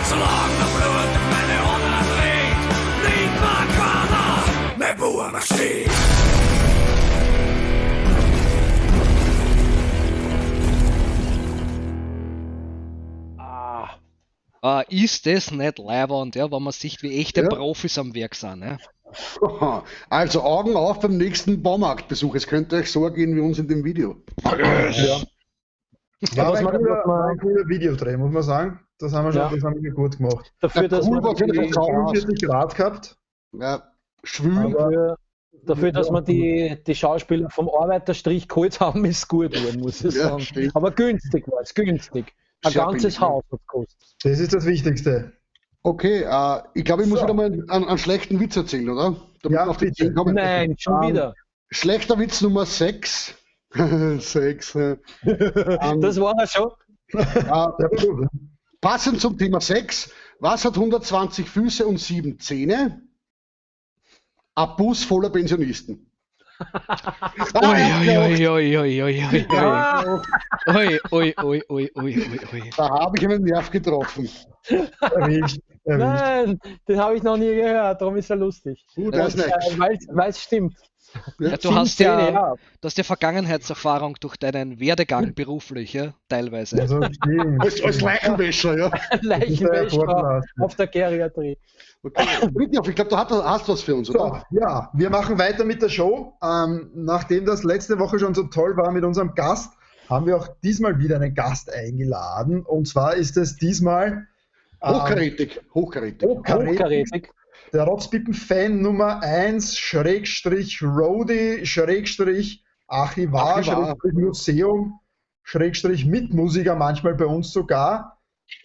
Solange der Blut durch meine Adern rinnt, nimmt mir keiner mein Bohrmaschine. Ah. Ist das nicht leiwand, ja, wenn man sieht, wie echte Ja. Profis am Werk sind. Ja? Also Augen auf beim nächsten Baumarktbesuch. Es könnte euch so ergehen wie uns in dem Video. Ja. War was ein man- cooler, was man- war ein cooler Videodreh, muss man sagen. Das haben wir schon, Ja. das haben wir gut gemacht. Dafür, Ja, dass cool man war auf jeden Fall die, sau aus. 45 Grad gehabt. Ja, schwül. Aber dafür, dass wir die Schauspieler vom Arbeiterstrich geholt haben, ist gut geworden, muss ich Ja, sagen. stimmt. Aber günstig war es, günstig. Ein Sehr ganzes billig, ja. Haus hat gekostet. Das ist das Wichtigste. Okay, ich glaube, ich muss So. wieder mal einen schlechten Witz erzählen, oder? Damit Ja, wir auf die bitte. 10 kommen. Nein, schon wieder. Schlechter Witz Nummer 6. 6. Das war er schon. Der war gut. Passend zum Thema 6. Was hat 120 Füße und 7 Zähne? Ein Bus voller Pensionisten. Ui, ui, ui, ui, ui, ui, ui. Ah, Ui, ui, ui, ui, ui, ui, ui. Da habe ich einen Nerv getroffen. Erwischt. Erwischt. nein, den habe ich noch nie gehört, darum ist er lustig. Der ist nicht. Weil es stimmt. Ja, du Sieben hast ja, Zähne, ja. du hast ja Vergangenheitserfahrung durch deinen Werdegang beruflich, ja, teilweise. Also, stimmt. Als Leichenwäscher, ja. Leichenwäscher Vorgelassen. auf der Geriatrie. Okay. Friedhof, ich glaube, du hast was für uns, oder? So, ja, wir machen weiter mit der Show. Nachdem das letzte Woche schon so toll war mit unserem Gast, haben wir auch diesmal wieder einen Gast eingeladen. Und zwar ist es diesmal Hochkarätig, hochkarätig. hochkarätig, Hochkarätig. der Rotzpippen-Fan Nummer 1, Schrägstrich Roadie, Schrägstrich Archivar, Archivar. Schrägstrich Museum, Schrägstrich Mitmusiker manchmal bei uns sogar.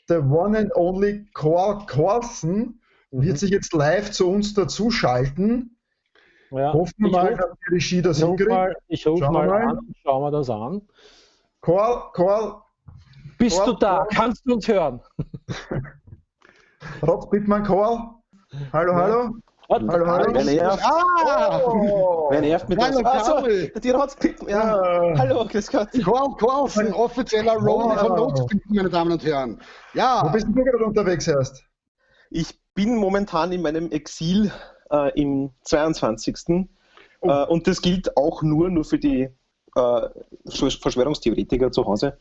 The one and only Carl Carlson wird sich jetzt live zu uns dazuschalten. Ja. Hoffen wir Ich mal, ruf- dass die Regie das Ich ruf hinkriegt. mal, ich ruf Schauen wir mal mal. an und schauen wir das an. Carl, Carl, Bist Carl, du da? Carl. Kannst du uns hören? Rotzpippmann Carl. Hallo, hallo. Warte, Hallo, hallo. Wer nervt? Ah! Oh. Wer nervt mit Hallo, das? Ach so, Karl. die Rotzpippen. Ja. Ja. Hallo, grüß Gott. Carl Carlson, offizieller Roadie von Wow. Rotzpippen, meine Damen und Herren. Wo Ja, bist denn du gerade unterwegs erst? Ich bin momentan in meinem Exil im 22. Oh. Und das gilt auch nur für die Verschwörungstheoretiker zu Hause,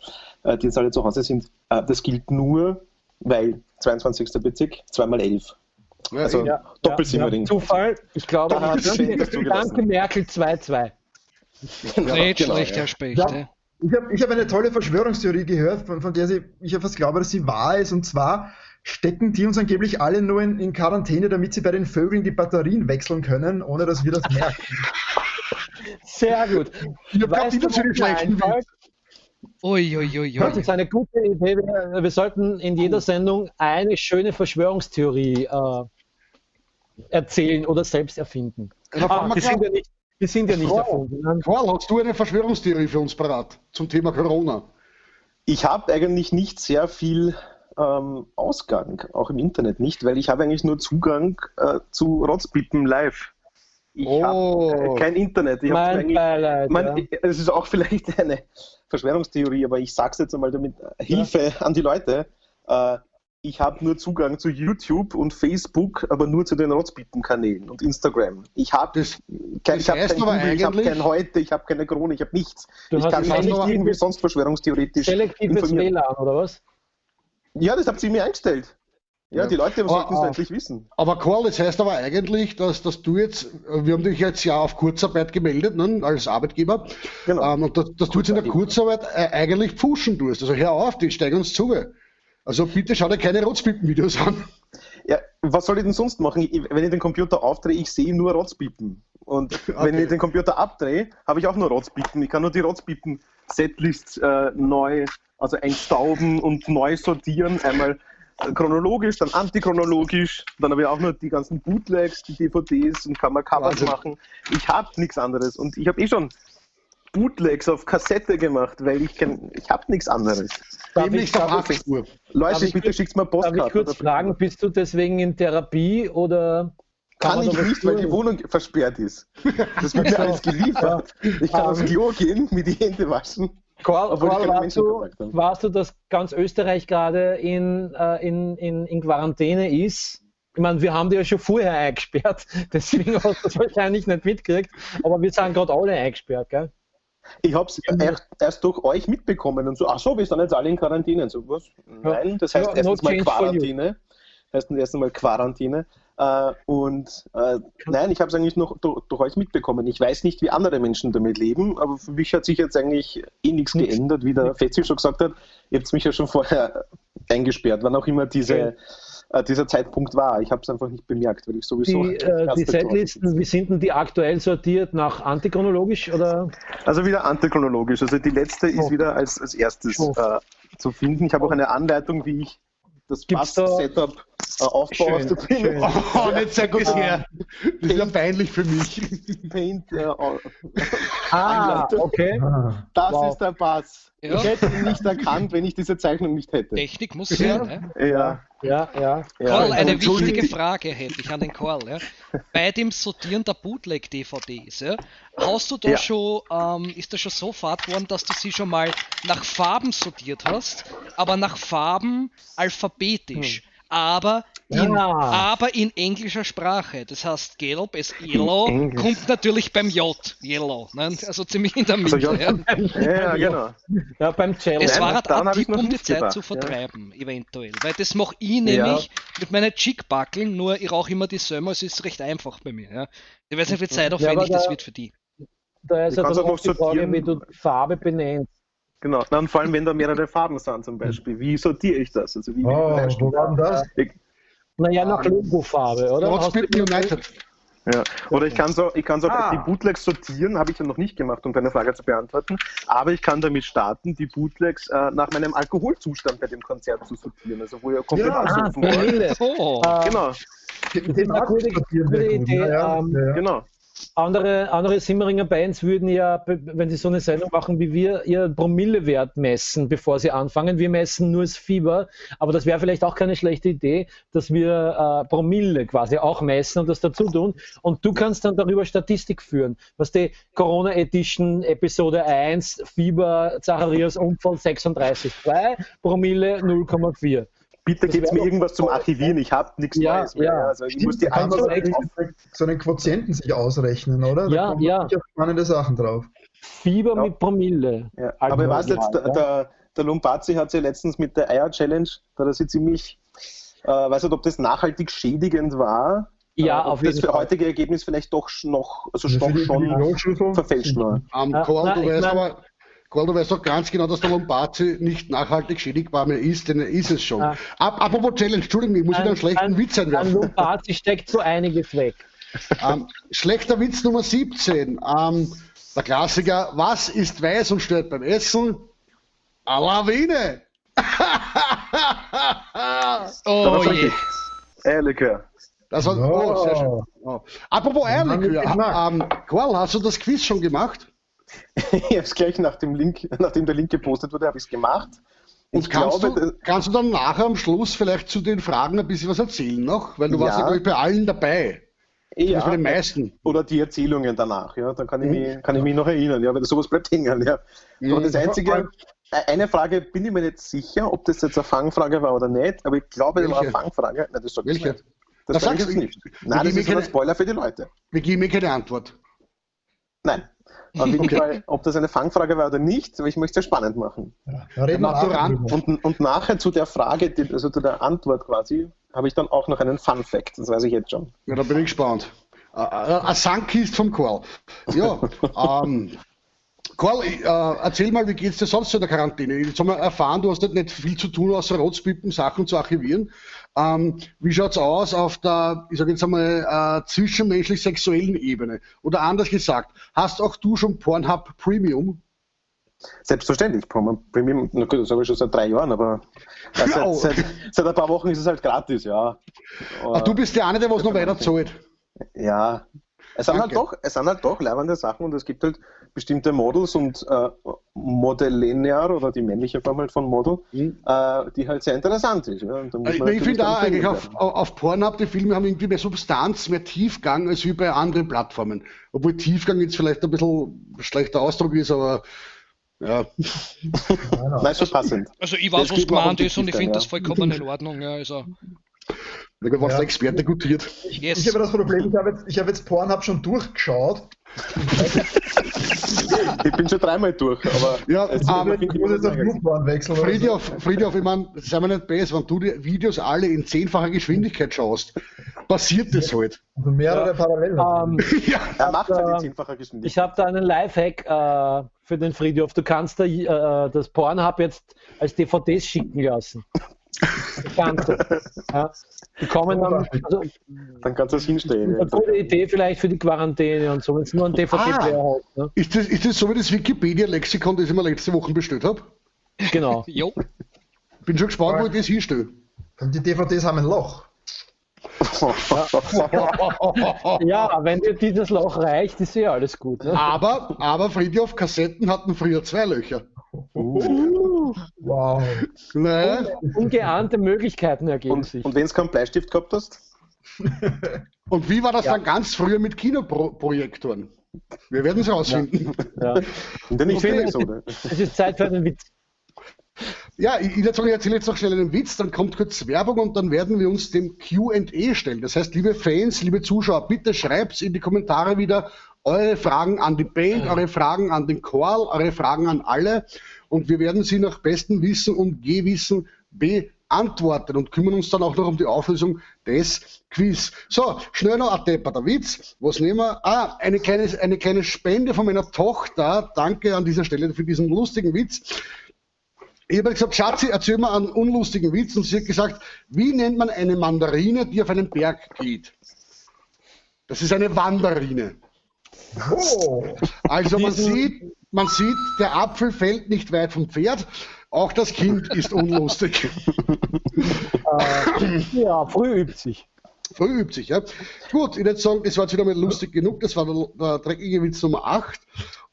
die jetzt alle zu Hause sind. Das gilt nur, weil 22. Bezirk, 2x11. Ja, Also Ja, Doppelsimmering. Ja, Zufall, ich glaube, Da hat danke, das zugelassen. danke Merkel 2-2. Genau, Nicht genau, schlecht, ja. Herr Specht. Ja. Ja. Ich hab eine tolle Verschwörungstheorie gehört, von der ich ja fast glaube, dass sie wahr ist. Und zwar stecken die uns angeblich alle nur in Quarantäne, damit sie bei den Vögeln die Batterien wechseln können, ohne dass wir das merken. Sehr gut. ich habe gerade Weißt du, wieder zu den was mir schlechten einfällt? Witz. Ui, ui, ui, Das ui. ist eine gute Idee. Wir sollten in jeder Sendung eine schöne Verschwörungstheorie erzählen oder selbst erfinden. Da fangen Ah, wir die sind gleich- ja nicht, die sind ja nicht Frau. erfunden. ne? Karl, hast du eine Verschwörungstheorie für uns parat zum Thema Corona? Ich habe eigentlich nicht sehr viel Ausgang, auch im Internet nicht, weil ich habe eigentlich nur Zugang zu Rotzpippen live. Ich Oh. habe kein Internet. Ich hab Mein eigentlich, Beileid. man, ja. Es ist auch vielleicht eine Verschwörungstheorie, aber ich sage es jetzt einmal damit Hilfe an die Leute. Ich habe nur Zugang zu YouTube und Facebook, aber nur zu den Rotzpippen-Kanälen und Instagram. Ich habe Das, kein, das ich hab heißt kein aber Google, ich habe eigentlich- kein Heute, ich habe keine Krone, ich habe nichts. Du Ich hast kann mich heißt nicht aber- irgendwie sonst verschwörungstheoretisch Selektives informieren. WLAN, oder was? Ja, das habt ihr mir eingestellt. Ja, Ja. die Leute Aber- sollten es aber- endlich wissen. aber Karl, das heißt aber eigentlich, dass du jetzt, wir haben dich jetzt ja auf Kurzarbeit gemeldet, ne, als Arbeitgeber, Genau. und dass du jetzt in der Kurzarbeit eigentlich pfuschen tust. Also hör auf, die steigen uns zu. Also bitte schau dir keine Rotzpippen-Videos an. Ja, was soll ich denn sonst machen? Wenn ich den Computer aufdrehe, ich sehe nur Rotzpippen. Und wenn Okay. ich den Computer abdrehe, habe ich auch nur Rotzpippen. Ich kann nur die Rotzpippen-Setlist neu, also entstauben und neu sortieren. Einmal chronologisch, dann antichronologisch. Dann habe ich auch nur die ganzen Bootlegs, die DVDs und kann mal Covers Wahnsinn. machen. Ich habe nichts anderes. Und ich habe eh schon Bootlegs auf Kassette gemacht, weil ich habe nichts anderes. Darf ich, Demnächst auf darf ich, 8 Uhr. Leute, Darf ich bitte kurz- schickt mir darf Postkarten. ich kurz oder- fragen, bist du deswegen in Therapie oder Kann man ich da was nicht, weil die tun? Wohnung versperrt ist. Das wird mir alles geliefert. Ich kann aufs Klo gehen, mir die Hände waschen. Karl, Obwohl ich Karl, keine weißt du, Menschenkontakt habe. weißt du, dass ganz Österreich gerade in Quarantäne ist? Ich meine, wir haben die ja schon vorher eingesperrt, deswegen hast du das wahrscheinlich nicht mitgekriegt, aber wir sind gerade alle eingesperrt, gell? Ich habe es erst durch euch mitbekommen und so, ach so, wir sind jetzt alle in Quarantäne. Und so, was? Nein, das heißt Ja, no erstens mal change for you. Quarantäne. Heißt erstens mal Quarantäne. Nein, ich habe es eigentlich noch durch euch mitbekommen. Ich weiß nicht, wie andere Menschen damit leben, aber für mich hat sich jetzt eigentlich eh nichts Nichts. geändert, wie der Fetzi schon gesagt hat. Ihr habt mich ja schon vorher eingesperrt, wann auch immer dieser Zeitpunkt war. Ich habe es einfach nicht bemerkt, weil ich sowieso Die, den ganzen die Tag zu Hause Setlisten, sitze. wie sind denn die aktuell sortiert? Nach antichronologisch oder? Also wieder antichronologisch. Also die letzte ist Oh. wieder als erstes Oh. zu finden. Ich habe auch eine Anleitung, wie ich das Gibt's da- Bass-Setup aufbaue auf Schön, der Bühne. schön. Oh, nicht sehr gut her. Das ist ja peinlich für mich. Paint, Ah, Anleitung. okay. Ah. das Wow. ist der Bass. Ja. Ich hätte ihn nicht erkannt, wenn ich diese Zeichnung nicht hätte. Technik muss sein. Ne? Ja, Ja, ja. ja. Karl, eine Entschuldigung. wichtige Frage hätte ich an den Karl. Ja. Bei dem Sortieren der Bootleg-DVDs, ja, hast du da Ja. schon, ist das schon so fad geworden, dass du sie schon mal nach Farben sortiert hast, aber nach Farben alphabetisch, aber in, Ah. aber in englischer Sprache. Das heißt, gelb ist Yellow, Englisch. kommt natürlich beim J, Yellow, ne? Also ziemlich in der Mitte. Also J. ja. Ja, genau. Ja, beim Cello. Es Nein, war halt daran ein hab ich Tipp, noch um die nicht Zeit gedacht, zu ja. vertreiben, eventuell. Weil das mache ich nämlich mit meinen Chick-Backeln, nur ich rauche immer die Sömmer, es ist recht einfach bei mir. Ja. Ich weiß nicht, wie zeitaufwendig Ja, aber das da- wird für die. Da ist Du ja kannst dann auch oft noch die Frage, sortieren. wie du Farbe benennst. Genau. Na, und vor allem, wenn da mehrere Farben sind zum Beispiel. Wie sortiere ich das? Also wie will ich Oh, das wo einstufen? war denn das? Naja, nach Logofarbe, oder? Hast du Rotzpippen United. Ja. Oder ich kann so, ich kann so Ah. die Bootlegs sortieren, habe ich ja noch nicht gemacht, um deine Frage zu beantworten. Aber ich kann damit starten, die Bootlegs nach meinem Alkoholzustand bei dem Konzert zu sortieren. Also wo ich ja komplett Ja. Ah, besoffen war. Promille. Oh, Genau, ist eine gute Idee, Ja, ja, ja. genau. Andere Simmeringer Bands würden ja, wenn sie so eine Sendung machen wie wir, ihren Promillewert messen, bevor sie anfangen. Wir messen nur das Fieber, aber das wäre vielleicht auch keine schlechte Idee, dass wir Promille quasi auch messen und das dazu tun. Und du kannst dann darüber Statistik führen. Was die Corona Edition Episode 1, Fieber, Zacharias Unfall 36,2, Promille 0,4. Bitte Das gebt wär mir doch irgendwas zum toll. Archivieren, ich habe nichts Ja, Neues mehr. ja. Also ich Stimmt, muss die da kann man alten so einen, so einen Quotienten sich ausrechnen, oder? Da Ja, kommen ja. sicher spannende Sachen drauf. Fieber Ja. mit Promille. Ja, aber ich weiß jetzt, der Lombarzi hat ja letztens mit der Eier-Challenge, da hat er sich ziemlich, weiß nicht, ob das nachhaltig schädigend war, Ja, ob auf das jeden für Fall. heutige Ergebnis vielleicht doch noch, also Also doch für die schon Kloschüssel. verfälscht war. Ja, Karl, nein, du ich weißt mein- aber, Karl, du weißt doch ganz genau, dass der Lombarzi nicht nachhaltig schädigbar mehr ist, denn er ist es schon. Ah. Apropos Challenge, Entschuldigung, ich muss wieder einen schlechten Witz An einwerfen. Lombardi steckt so einiges weg. Schlechter Witz Nummer 17. Der Klassiker, was ist weiß und stört beim Essen? A Lawine! oh je. Eierlikör. Das war, oh, sehr schön. Oh. Apropos Eierlikör, Karl, hast du das Quiz schon gemacht? Ich habe es gleich nach dem Link, nachdem der Link gepostet wurde, habe ich es gemacht. Und Ich kannst, glaube, du, kannst du dann nachher am Schluss vielleicht zu den Fragen ein bisschen was erzählen noch? Weil du warst ja, Ja. glaube ich, bei allen dabei. Ja, Zumindest bei den meisten. Oder die Erzählungen danach, ja, dann kann ich mich noch erinnern, ja, weil sowas bleibt hängen, ja. Aber das Einzige, eine Frage bin ich mir nicht sicher, ob das jetzt eine Fangfrage war oder nicht, aber ich glaube, das war eine Welche? Fangfrage. Nein, das sag ich Welche? nicht. Das Das sag ich sagst jetzt du- nicht. Nein, das Wir ist nur geben ein Spoiler für die Leute. Wir geben mir keine Antwort. Nein. Auf jeden Fall, ob das eine Fangfrage war oder nicht, aber ich möchte es ja spannend machen. Ja, da reden wir nachher Maturant. drüber. Und nachher zu der Frage, also zu der Antwort quasi, habe ich dann auch noch einen Fun Fact, das weiß ich jetzt schon. Ja, da bin ich gespannt. Ein Sankist vom Karl. Ja, Karl, erzähl mal, wie geht's dir sonst so in der Quarantäne? Jetzt haben wir erfahren, du hast nicht viel zu tun, außer Rotzpippen, Sachen zu archivieren. Wie schaut's aus auf der, ich sag jetzt einmal, zwischenmenschlich-sexuellen Ebene? Oder anders gesagt, hast auch du schon Pornhub Premium? Selbstverständlich, Premium, na gut, das habe ich schon seit 3 Jahren, aber seit ein paar Wochen ist es halt gratis, ja. Ach, du bist der eine, der was noch weiter zahlt. Ja, es sind halt doch leibende Sachen und es gibt halt bestimmte Models und Modellenier oder die männliche Form halt von Model, die halt sehr interessant ist. Ja. Und da muss man Ich natürlich finde dann auch eigentlich bringen auf Pornhub, die Filme haben irgendwie mehr Substanz, mehr Tiefgang als wie bei anderen Plattformen. Obwohl Tiefgang jetzt vielleicht ein bisschen schlechter Ausdruck ist, aber Ja. Nein, schon passend. Also ich weiß, Das was geht mir auch gemeint ist und ich um finde das ja. vollkommen in Ordnung. Ja, also, Na gut, was Ja. der Experte gutiert. yes. Ich habe das Problem, ich hab jetzt Pornhub schon durchgeschaut. Ich bin schon dreimal durch, aber Ja, es ist aber immer- Ich muss jetzt auf YouPorn wechseln. oder so. Friedhof, ich meine, sei mir nicht besser, wenn du die Videos alle in zehnfacher Geschwindigkeit schaust, passiert das halt. Also mehrere parallel. Ja. Er macht halt in zehnfacher Geschwindigkeit. Ich habe da einen Lifehack für den Friedhof. Du kannst da, das Pornhub jetzt als DVDs schicken lassen. Das kannst du. Ja. Die kommen dann, also, Dann kannst du es hinstellen. eine gute Idee vielleicht für die Quarantäne und so, wenn es nur einen DVD-Player hat. Ne? Ist das so wie das Wikipedia-Lexikon, das ich mir letzte Woche bestellt habe? Genau. Jo. Bin schon gespannt, wo ich das hinstelle. Und die DVDs haben ein Loch. Ja, wenn dir dieses Loch reicht, ist ja alles gut. Ne? Aber Friedhof, Kassetten hatten früher zwei Löcher. Wow. Ne? Ungeahnte Möglichkeiten ergeben Und, sich. und wenn du keinen Bleistift gehabt hast? Und wie war das dann ganz früher mit Kinoprojektoren? Wir werden es rausfinden. Ja. In der nächsten Okay. Episode. Es ist Zeit für einen Witz. Ja, ich würde sagen, ich erzähle jetzt noch schnell einen Witz, dann kommt kurz Werbung und dann werden wir uns dem Q&A stellen. Das heißt, liebe Fans, liebe Zuschauer, bitte schreibt in die Kommentare wieder eure Fragen an die Band, eure Fragen an den Chorl, eure Fragen an alle und wir werden sie nach bestem Wissen und Gewissen beantworten und kümmern uns dann auch noch um die Auflösung des Quiz. So, schnell noch ein depperter Witz. Was nehmen wir? Ah, eine kleine Spende von meiner Tochter. Danke an dieser Stelle für diesen lustigen Witz. Ich habe gesagt, Schatzi, erzähl mir einen unlustigen Witz. Und sie hat gesagt, wie nennt man eine Mandarine, die auf einen Berg geht? Das ist eine Wanderine. Oh. Also man sieht, der Apfel fällt nicht weit vom Pferd. Auch das Kind ist unlustig. Ja, früh übt sich. Früh übt sich, ja. Gut, ich würde sagen, das war jetzt wieder mal lustig genug. Das war der dreckige Witz Nummer 8.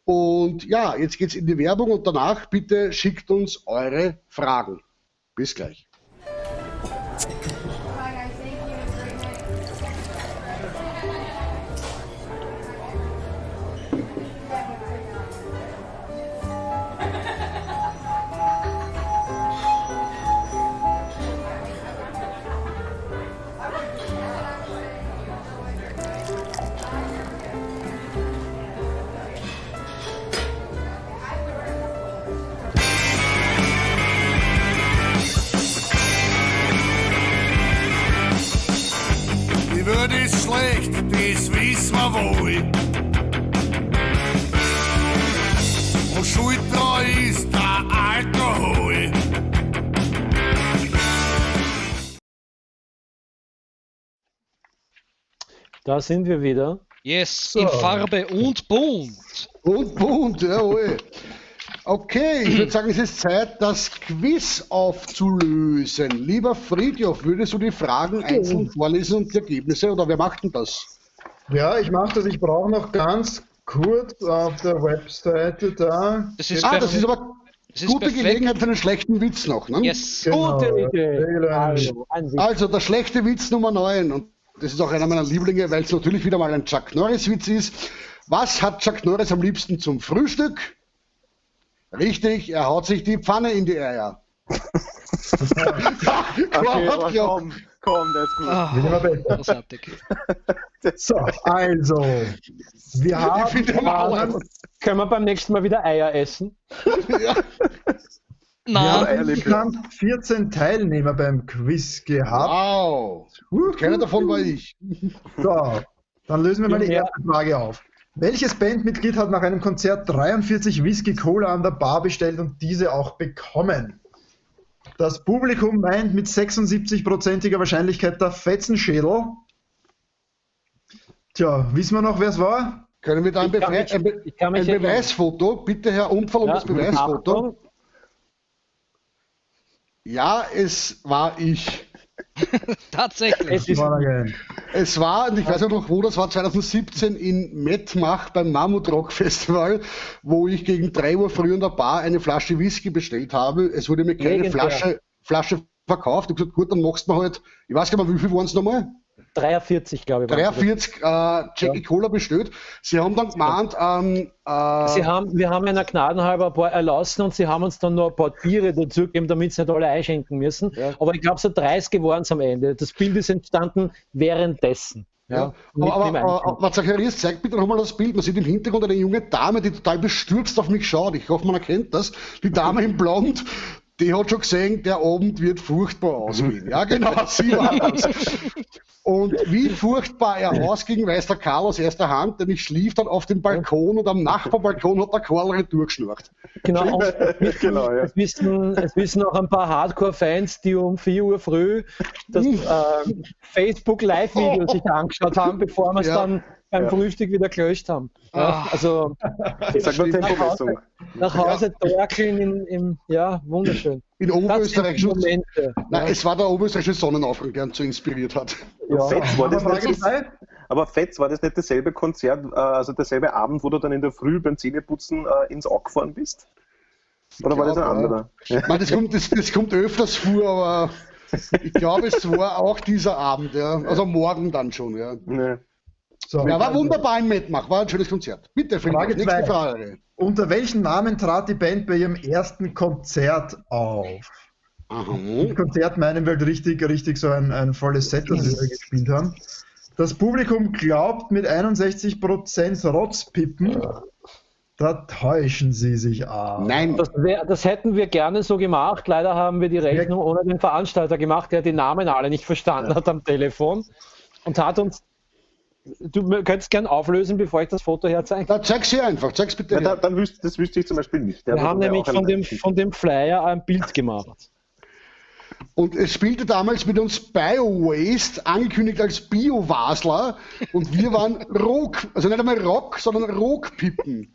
Und ja, jetzt geht's in die Werbung und danach bitte schickt uns eure Fragen. Bis gleich. Bye, guys. Thank you. Have a great night. Die Welt ist schlecht, das wissen wir wohl. Und schuld dran ist der Alkohol. Da sind wir wieder. Yes, So. in Farbe und bunt. Und bunt, jawohl. Okay, ich würde sagen, es ist Zeit, das Quiz aufzulösen. Lieber Friedhof, würdest du die Fragen einzeln vorlesen und die Ergebnisse, oder wer macht denn das? Ja, ich mache das. Ich brauche noch ganz kurz auf der Webseite da. Das ist, Ah, das ist aber das ist gute perfekt. Gelegenheit für einen schlechten Witz noch. Ne? Yes. Genau. Gute Idee. Regeln. Also, ein Witz. Also, der schlechte Witz Nummer 9, und das ist auch einer meiner Lieblinge, weil es natürlich wieder mal ein Chuck Norris-Witz ist. Was hat Chuck Norris am liebsten zum Frühstück? Richtig, er haut sich die Pfanne in die Eier. Okay, Gott, aber ja. komm, der ist gut. Ah, Wird immer besser. großartig. So, also, wir haben. finde immer alle. Können wir beim nächsten Mal wieder Eier essen? Ja. Wir Nein, haben Eierlikör. insgesamt 14 Teilnehmer beim Quiz gehabt. Wow. Keiner davon war ich. So, dann lösen wir mal die Ja. erste Frage auf. Welches Bandmitglied hat nach einem Konzert 43 Whisky Cola an der Bar bestellt und diese auch bekommen? Das Publikum meint mit 76%iger Wahrscheinlichkeit der Fetzenschädel. Tja, wissen wir noch, wer es war? Können wir da ein, Ich kann Bewe mich- ein, Be ich kann mich ein erinnern. Beweisfoto? Bitte, Herr Unfall, um Ja, das Beweisfoto. Achtung. Ja, es war ich. tatsächlich. Es ist War der geil. Es war, und ich weiß auch noch wo, das war 2017 in Mettmach beim Mammut Rock Festival, wo ich gegen 3 Uhr früh in der Bar eine Flasche Whisky bestellt habe. Es wurde mir keine Legendär. Flasche verkauft. Ich habe gesagt, gut, dann machst du mir halt, ich weiß gar nicht mehr, wie viel waren es nochmal? 43, glaube ich. waren es. 43 Jackie Cola bestellt. Sie haben dann gemeint, Wir haben einer gnadenhalber ein paar erlassen und sie haben uns dann noch ein paar Biere dazugegeben, damit sie nicht alle einschenken müssen. Ja. Aber ich glaube, so 30 waren es am Ende. Das Bild ist entstanden währenddessen. Ja, Mitten aber, im aber, Einschenken. aber Zacharias, zeigt bitte nochmal das Bild. Man sieht im Hintergrund eine junge Dame, die total bestürzt auf mich schaut. Ich hoffe, man erkennt das. Die Dame in Blond, die hat schon gesehen, der Abend wird furchtbar ausgehen. Ja, genau, sie war das. Und wie furchtbar er ausging, weiß der Karl aus erster Hand, denn ich schlief dann auf dem Balkon und am Nachbarbalkon hat der Karl retourgeschnurrt. Genau, und Genau, ja. es wissen auch ein paar Hardcore-Fans, die um 4 Uhr früh das Facebook Live-Video sich angeschaut haben, bevor wir es Ja. dann beim Frühstück wieder gelöscht haben. Ja, also Ich sag nur Tempomessung. nach Hause torkeln ja, wunderschön. In Das sind die Oberösterreich. Momente. Nein, es war der oberösterreichische Sonnenaufgang, der uns so inspiriert hat. Ja. Fetz, war das Frage nicht, zwei. aber Fetz, war das nicht dasselbe Konzert, also derselbe Abend, wo du dann in der Früh beim Zähneputzen ins Auge gefahren bist? Oder war das ein glaub, ja. anderer? Ich meine, das kommt öfters vor, aber ich glaube, es war auch dieser Abend, ja. Also morgen dann schon, ja. Nee. So. Ja, war wunderbar in Mettmach, war ein schönes Konzert. Bitte, Friedrich, Frage nächste zwei. Frage. Unter welchem Namen trat die Band bei ihrem ersten Konzert auf? Aha. Mit Konzert meinen wir halt richtig, richtig so ein volles Set, das wir da gespielt haben. Das Publikum glaubt mit 61% Rotzpippen. Da täuschen sie sich aber. Nein, Das hätten wir gerne so gemacht. Leider haben wir die Rechnung ohne den Veranstalter gemacht, der die Namen alle nicht verstanden hat am Telefon und hat uns. Du könntest gern auflösen, bevor ich das Foto herzeige. na, zeig's hier einfach, zeig's bitte Ja, her. dann das wüsste ich zum Beispiel nicht. Ja, Wir haben das wäre nämlich auch ein- von dem Flyer ein Bild gemacht. Und es spielte damals mit uns BioWaste, angekündigt als Bio-Wasler, und wir waren Rock, also nicht einmal Rock, sondern Rockpippen.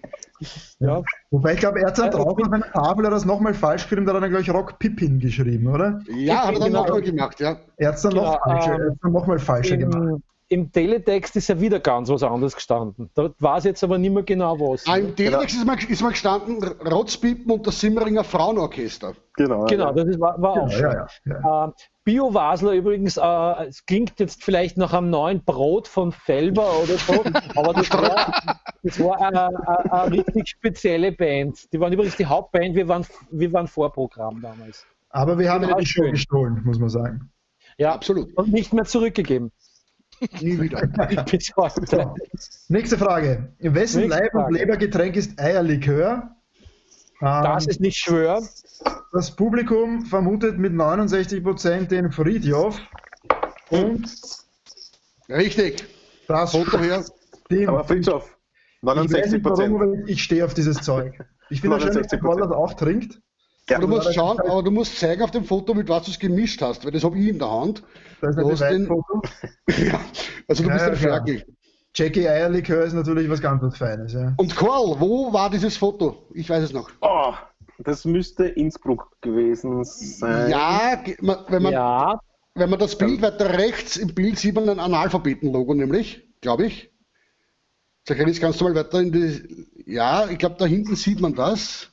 Ja. Wobei ich glaube, er hat dann drauf auf einer Tafel hat er das nochmal falsch geschrieben, da hat er dann, glaube ich, Rock Pippin geschrieben, oder? Ja, hat er dann Genau. nochmal gemacht, ja. Er hat es dann, Genau, noch falscher- er hat's dann nochmal falscher gemacht. Im Teletext ist ja wieder ganz was anderes gestanden. Da weiß ich jetzt aber nicht mehr genau was. Ah, im Telex ist mal gestanden, Rotzpippen und das Simmeringer Frauenorchester. Genau, Genau, ja. das war auch Ja, schön. ja, ja. Bio-Wasler übrigens, es klingt jetzt vielleicht nach einem neuen Brot von Felber oder so, aber das war eine richtig spezielle Band. Die waren übrigens die Hauptband, wir waren Vorprogramm damals. Aber wir haben Ja, ihnen die Show schön. gestohlen, muss man sagen. Ja, Absolut. Und nicht mehr zurückgegeben. Nie wieder. Bis heute. Nächste Frage. Wessen Nächste Leib- und Frage. Lebergetränk ist Eierlikör? Das ist nicht schwör. Das Publikum vermutet mit 69% den Friedhof. Und Richtig. das Foto her. stimmt. Aber Friedhof, Ich weiß 69 nicht warum, Prozent. aber ich stehe auf dieses Zeug. Ich finde das schön, dass 69%. Paul das auch trinkt. Ja. Aber du musst schauen, aber du musst zeigen auf dem Foto, mit was du es gemischt hast, weil das habe ich in der Hand. Da ist Du ein hast den, Beweisfoto. ja, also du Ja, bist ja, ein klar. Ferkel. Jackie Eierlikör ist natürlich was ganz was Feines. Ja. Und Karl, wo war dieses Foto? Ich weiß es noch. Oh, das müsste Innsbruck gewesen sein. Ja, wenn man, Ja, wenn man das Bild weiter rechts im Bild sieht man ein Analphabeten-Logo nämlich, glaube ich. Zacharias, kannst du mal weiter in die. Ja, ich glaube, da hinten sieht man das.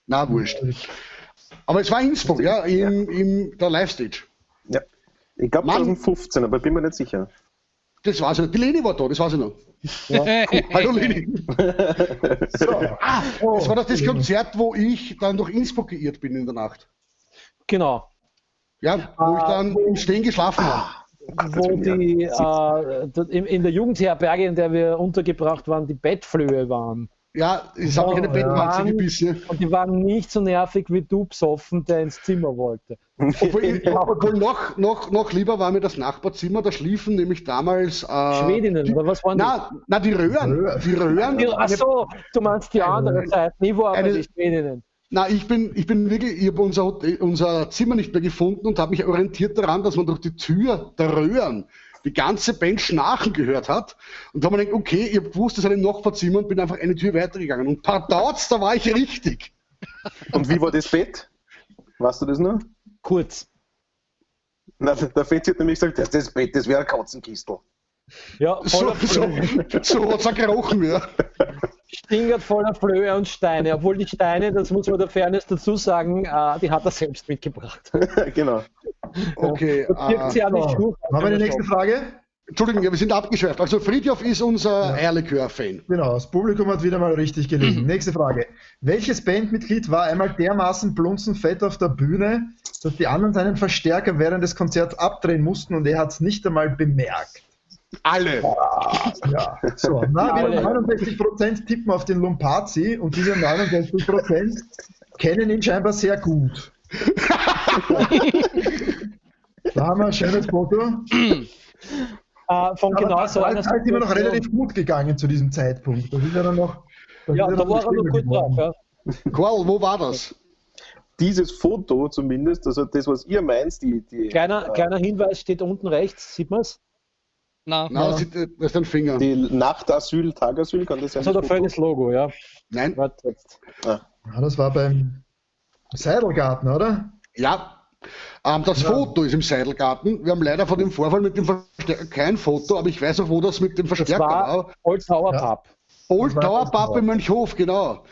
Na, wurscht. Aber es war Innsbruck, ja, in der Live-Stage. Ja. Ich glaube Mann. 2015, aber bin mir nicht sicher. Das weiß ich noch. Die Leni war da, das weiß ich noch. Hallo Leni. So. Ah, das war doch das Konzert, wo ich dann durch Innsbruck geirrt bin in der Nacht. genau. Ja, wo ich dann im Stehen geschlafen habe. Wo die in der Jugendherberge, in der wir untergebracht waren, die Bettflöhe waren. Ja, es hat mich eine Oh, Bettwanze ja. gebissen. Und die waren nicht so nervig wie du besoffen, der ins Zimmer wollte. Obwohl noch lieber war mir das Nachbarzimmer, da schliefen nämlich damals. Schwedinnen, oder was waren die? Na, die Röhren. Die Röhren. Ach so, du meinst die andere Seite. Ich war aber eine- die Schwedinnen. Na, ich bin wirklich, ich habe unser Zimmer nicht mehr gefunden und habe mich orientiert daran, dass man durch die Tür der Röhren die ganze Band schnarchen gehört hat. Und da habe ich mir gedacht, okay, ich habe gewusst, das ist ein Nachbarzimmer und bin einfach eine Tür weitergegangen. Und pardauz, da war ich richtig. Und wie war das Bett? Weißt du das noch? Kurz. Na, der Fetzi hat nämlich gesagt, das Bett, das wäre ein Katzenkistel. Ja, So, voller so, Flöhe. so hat es auch gerochen, ja. Stingert voller Flöhe und Steine. Obwohl die Steine, das muss man der Fairness dazu sagen, die hat er selbst mitgebracht. Genau. Okay. Das wirkt sie auch nicht So. schwur. Machen wir die nächste Frage. Entschuldigung, ja, wir sind abgeschweift. Also Friedhof ist unser Eierlikör-Fan. Genau, das Publikum hat wieder mal richtig gelegen. Nächste Frage. Welches Bandmitglied war einmal dermaßen blunzenfett auf der Bühne, dass die anderen seinen Verstärker während des Konzerts abdrehen mussten und er hat es nicht einmal bemerkt? Alle. Ja, so. Na, wieder 69% tippen auf den Lumpazi und diese 69% kennen ihn scheinbar sehr gut. Da haben wir ein schönes Foto. Von genau Aber so da einer ist halt immer noch relativ gut gegangen zu diesem Zeitpunkt. Das ist ja dann noch. Das Ja, ist da dann war er noch schlimmer gut geworden. drauf. Ja. Karl, wo war das? Dieses Foto zumindest, also das, was ihr meint, die, Kleiner Hinweis steht unten rechts, sieht man es? Na, Nein, das ist, das ist ein Finger. die Nachtasyl, Tagasyl, kann das sein? Das hat ein das Foto? feines Logo, ja. Nein, Warte jetzt. Ja, das war beim Seidelgarten, oder? ja. Das Foto ist im Seidelgarten. Wir haben leider von dem Vorfall mit dem Verstärker kein Foto, aber ich weiß auch, wo das mit dem Das Verstärker war war. Old Tower Ja. Pub. Old Das war Tower Pub in Mönchhof, genau.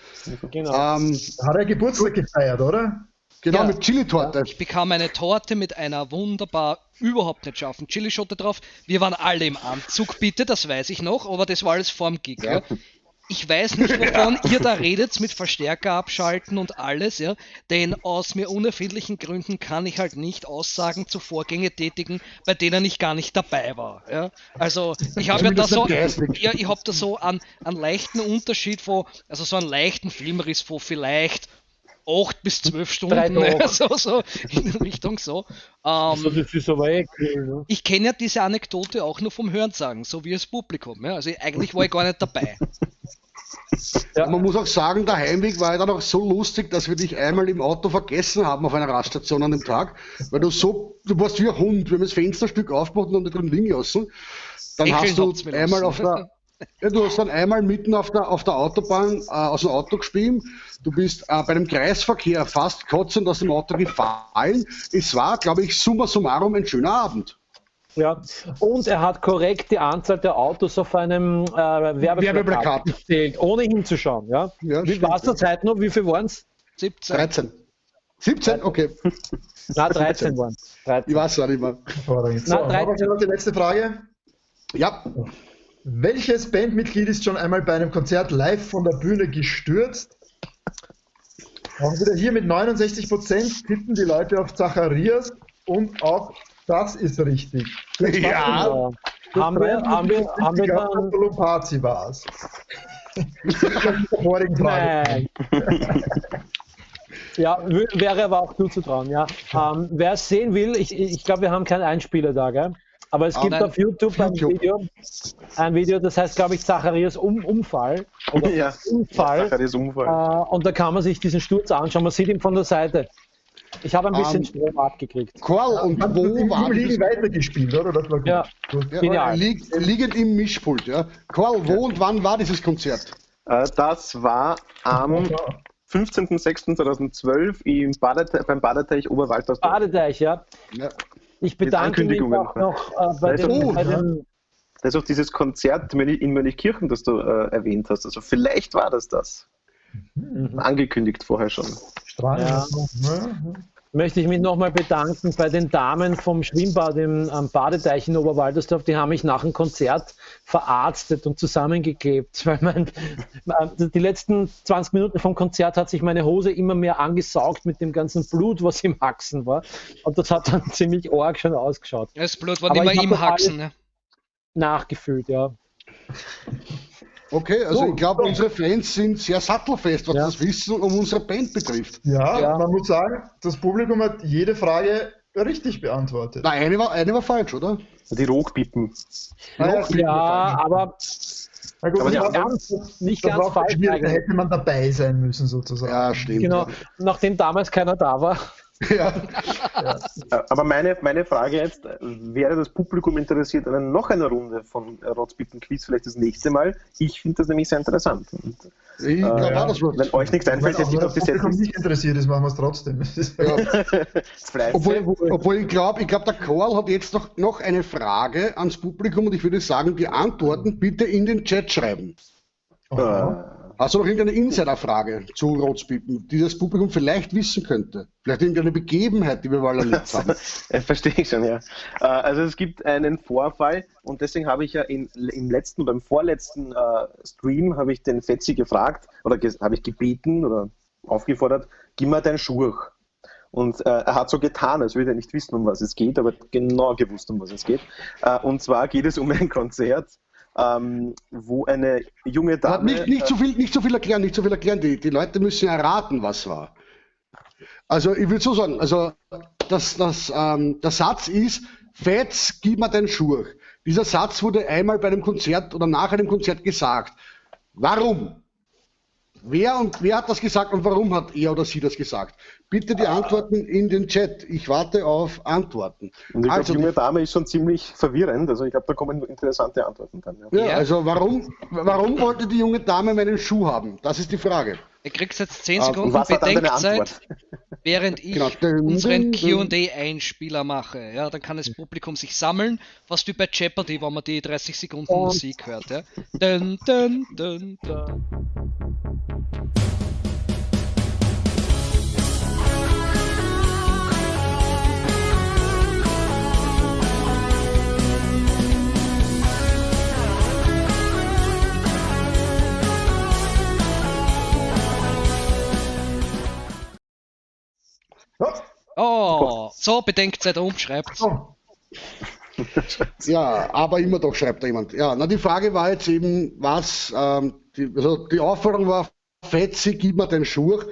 Genau. Da hat er Geburtstag gefeiert, oder? Genau, Ja. mit Chili-Torte. Ich bekam eine Torte mit einer wunderbar überhaupt nicht scharfen Chilischote drauf. Wir waren alle im Anzug, bitte, das weiß ich noch, aber das war alles vorm Gig. Ja. Ich weiß nicht, wovon ihr da redet, mit Verstärker abschalten und alles, ja. Denn aus mir unerfindlichen Gründen kann ich halt nicht Aussagen zu Vorgänge tätigen, bei denen ich gar nicht dabei war. Ja. Also ich habe ja da Zumindest so, nicht geistig. ja, ich habe da so einen leichten Unterschied von, also so einen leichten Filmriss von vielleicht 8 bis 12 Stunden, Drei Tage. so in Richtung so. Also das ist aber eh cool. Ne? Ich kenne ja diese Anekdote auch nur vom Hörensagen, so wie das Publikum. Ja? Also eigentlich war ich gar nicht dabei. Ja. Man muss auch sagen, der Heimweg war ja dann auch so lustig, dass wir dich einmal im Auto vergessen haben auf einer Raststation an dem Tag, weil du so, du warst wie ein Hund, wir haben das Fensterstück aufgemacht und haben da drin liegen lassen. Dann Echeln hast du habt's mir einmal lassen. auf der, ja, du hast dann einmal mitten auf der Autobahn aus dem Auto gespielt. Du bist bei einem Kreisverkehr fast kotzend aus dem Auto gefallen. Es war, glaube ich, summa summarum ein schöner Abend. Ja. Und er hat korrekt die Anzahl der Autos auf einem Werbeplakat, Werbeplakat. gezählt, ohne hinzuschauen. Ja? Ja, Wie stimmt, war es ja. zur Zeit noch? Wie viel waren es? 17. 13. 17? Okay. Na, 13 waren es. Ich weiß es auch nicht mehr. Hervorragend. So, Na, haben wir noch die letzte Frage. Ja, Welches Bandmitglied ist schon einmal bei einem Konzert live von der Bühne gestürzt? Auch wieder hier mit 69% tippen die Leute auf Zacharias und auch das ist richtig. ja. Haben wir dann. Lumpazi war es. Vorigen Frage. Nein. Ja, wäre aber auch zuzutrauen, ja. Wer es sehen will, ich glaube, wir haben keinen Einspieler da, gell? Aber es gibt nein. auf YouTube ein YouTube. Video, ein Video, das heißt, glaube ich, Zacharias Umfall. Oder Ja. Unfall. Zacharias Unfall. Und da kann man sich diesen Sturz anschauen. Man sieht ihn von der Seite. Ich habe ein bisschen Strom abgekriegt. Karl, und Hat wo im war Liegen dieses weitergespielt, oder? Das war gut. Ja. Gut. Ja, Genial. liegend im Mischpult, ja. Karl, wo und wann war dieses Konzert? Das war am 15.06.2012 im beim Badeteich Oberwaltersdorf. Badeteich, ja. Ja. Ich bedanke mich Ankündigungen. auch noch bei Also, den, oh, bei den Das ist auch dieses Konzert in Mönchkirchen, das du erwähnt hast. Also vielleicht war das das. Angekündigt vorher schon. Strahlend. Ja. Ja. möchte ich mich nochmal bedanken bei den Damen vom Schwimmbad am Badeteich in Oberwaltersdorf. Die haben mich nach dem Konzert verarztet und zusammengeklebt, weil die letzten 20 Minuten vom Konzert hat sich meine Hose immer mehr angesaugt mit dem ganzen Blut, was im Haxen war. Und das hat dann ziemlich arg schon ausgeschaut. Das Blut war Aber nicht ich mehr hab im das Haxen. Ne? Nachgefühlt, ja. Okay, also ich glaube, unsere Fans sind sehr sattelfest, was Ja. das Wissen um unsere Band betrifft. Ja, Ja. man muss sagen, das Publikum hat jede Frage richtig beantwortet. Na, eine war falsch, oder? Die Rohpippen. Ah, Ja, aber Na gut, Aber das ja, war- nicht das ganz war auch falsch. schwierig, da eigentlich. hätte man dabei sein müssen, sozusagen. Ja, stimmt. Genau, nachdem damals keiner da war. Ja. Aber meine Frage jetzt, wäre das Publikum interessiert an noch einer Runde von Rotzpippen-Quiz vielleicht das nächste Mal? Ich finde das nämlich sehr interessant. Und, Ich glaube auch, das war. wenn euch nichts einfällt, Wenn hätte ich auch auf die das Publikum Setlist. nicht interessiert ist, machen wir es trotzdem. Ja. Fleißig. Obwohl ich glaube, der Karl hat jetzt noch eine Frage ans Publikum und ich würde sagen, die Antworten bitte in den Chat schreiben. Aha. Hast du noch irgendeine Insiderfrage zu Rotzpippen, die das Publikum vielleicht wissen könnte? Vielleicht irgendeine Begebenheit, die wir mal erlebt haben? Verstehe ich schon, ja. Also es gibt einen Vorfall und deswegen habe ich ja im letzten oder im vorletzten Stream habe ich den Fetzi gefragt oder habe ich gebeten oder aufgefordert, gib mir deinen Schurch. Und er hat so getan, als würde er nicht wissen, um was es geht, aber genau gewusst, um was es geht. Und zwar geht es um ein Konzert, wo eine junge Dame... Nicht zu viel erklären. Die Leute müssen erraten, was war. Also ich würde so sagen, also der Satz ist, Fetz, gib mir deinen Schurch. Dieser Satz wurde einmal bei einem Konzert oder nach einem Konzert gesagt. Warum? Wer hat das gesagt und warum hat er oder sie das gesagt? Bitte die Antworten in den Chat. Ich warte auf Antworten. Und ich glaube, die junge Dame ist schon ziemlich verwirrend. Also ich glaube, da kommen interessante Antworten dann. Ja, ja, also warum wollte die junge Dame meinen Schuh haben? Das ist die Frage. Du kriegst jetzt 10 Sekunden Bedenkzeit, während ich unseren Q&A-Einspieler mache. Ja, dann kann das Publikum sich sammeln, fast wie bei Jeopardy, wenn man die 30 Sekunden Musik hört. Ja. Dun, dun, dun, dun. Oh, so, Bedenkzeit um, schreibt's. Oh. Ja, aber immer doch, schreibt da jemand. Ja, na, die Frage war jetzt eben, was, die Aufforderung war, Fetzi, gib mir den Schurch.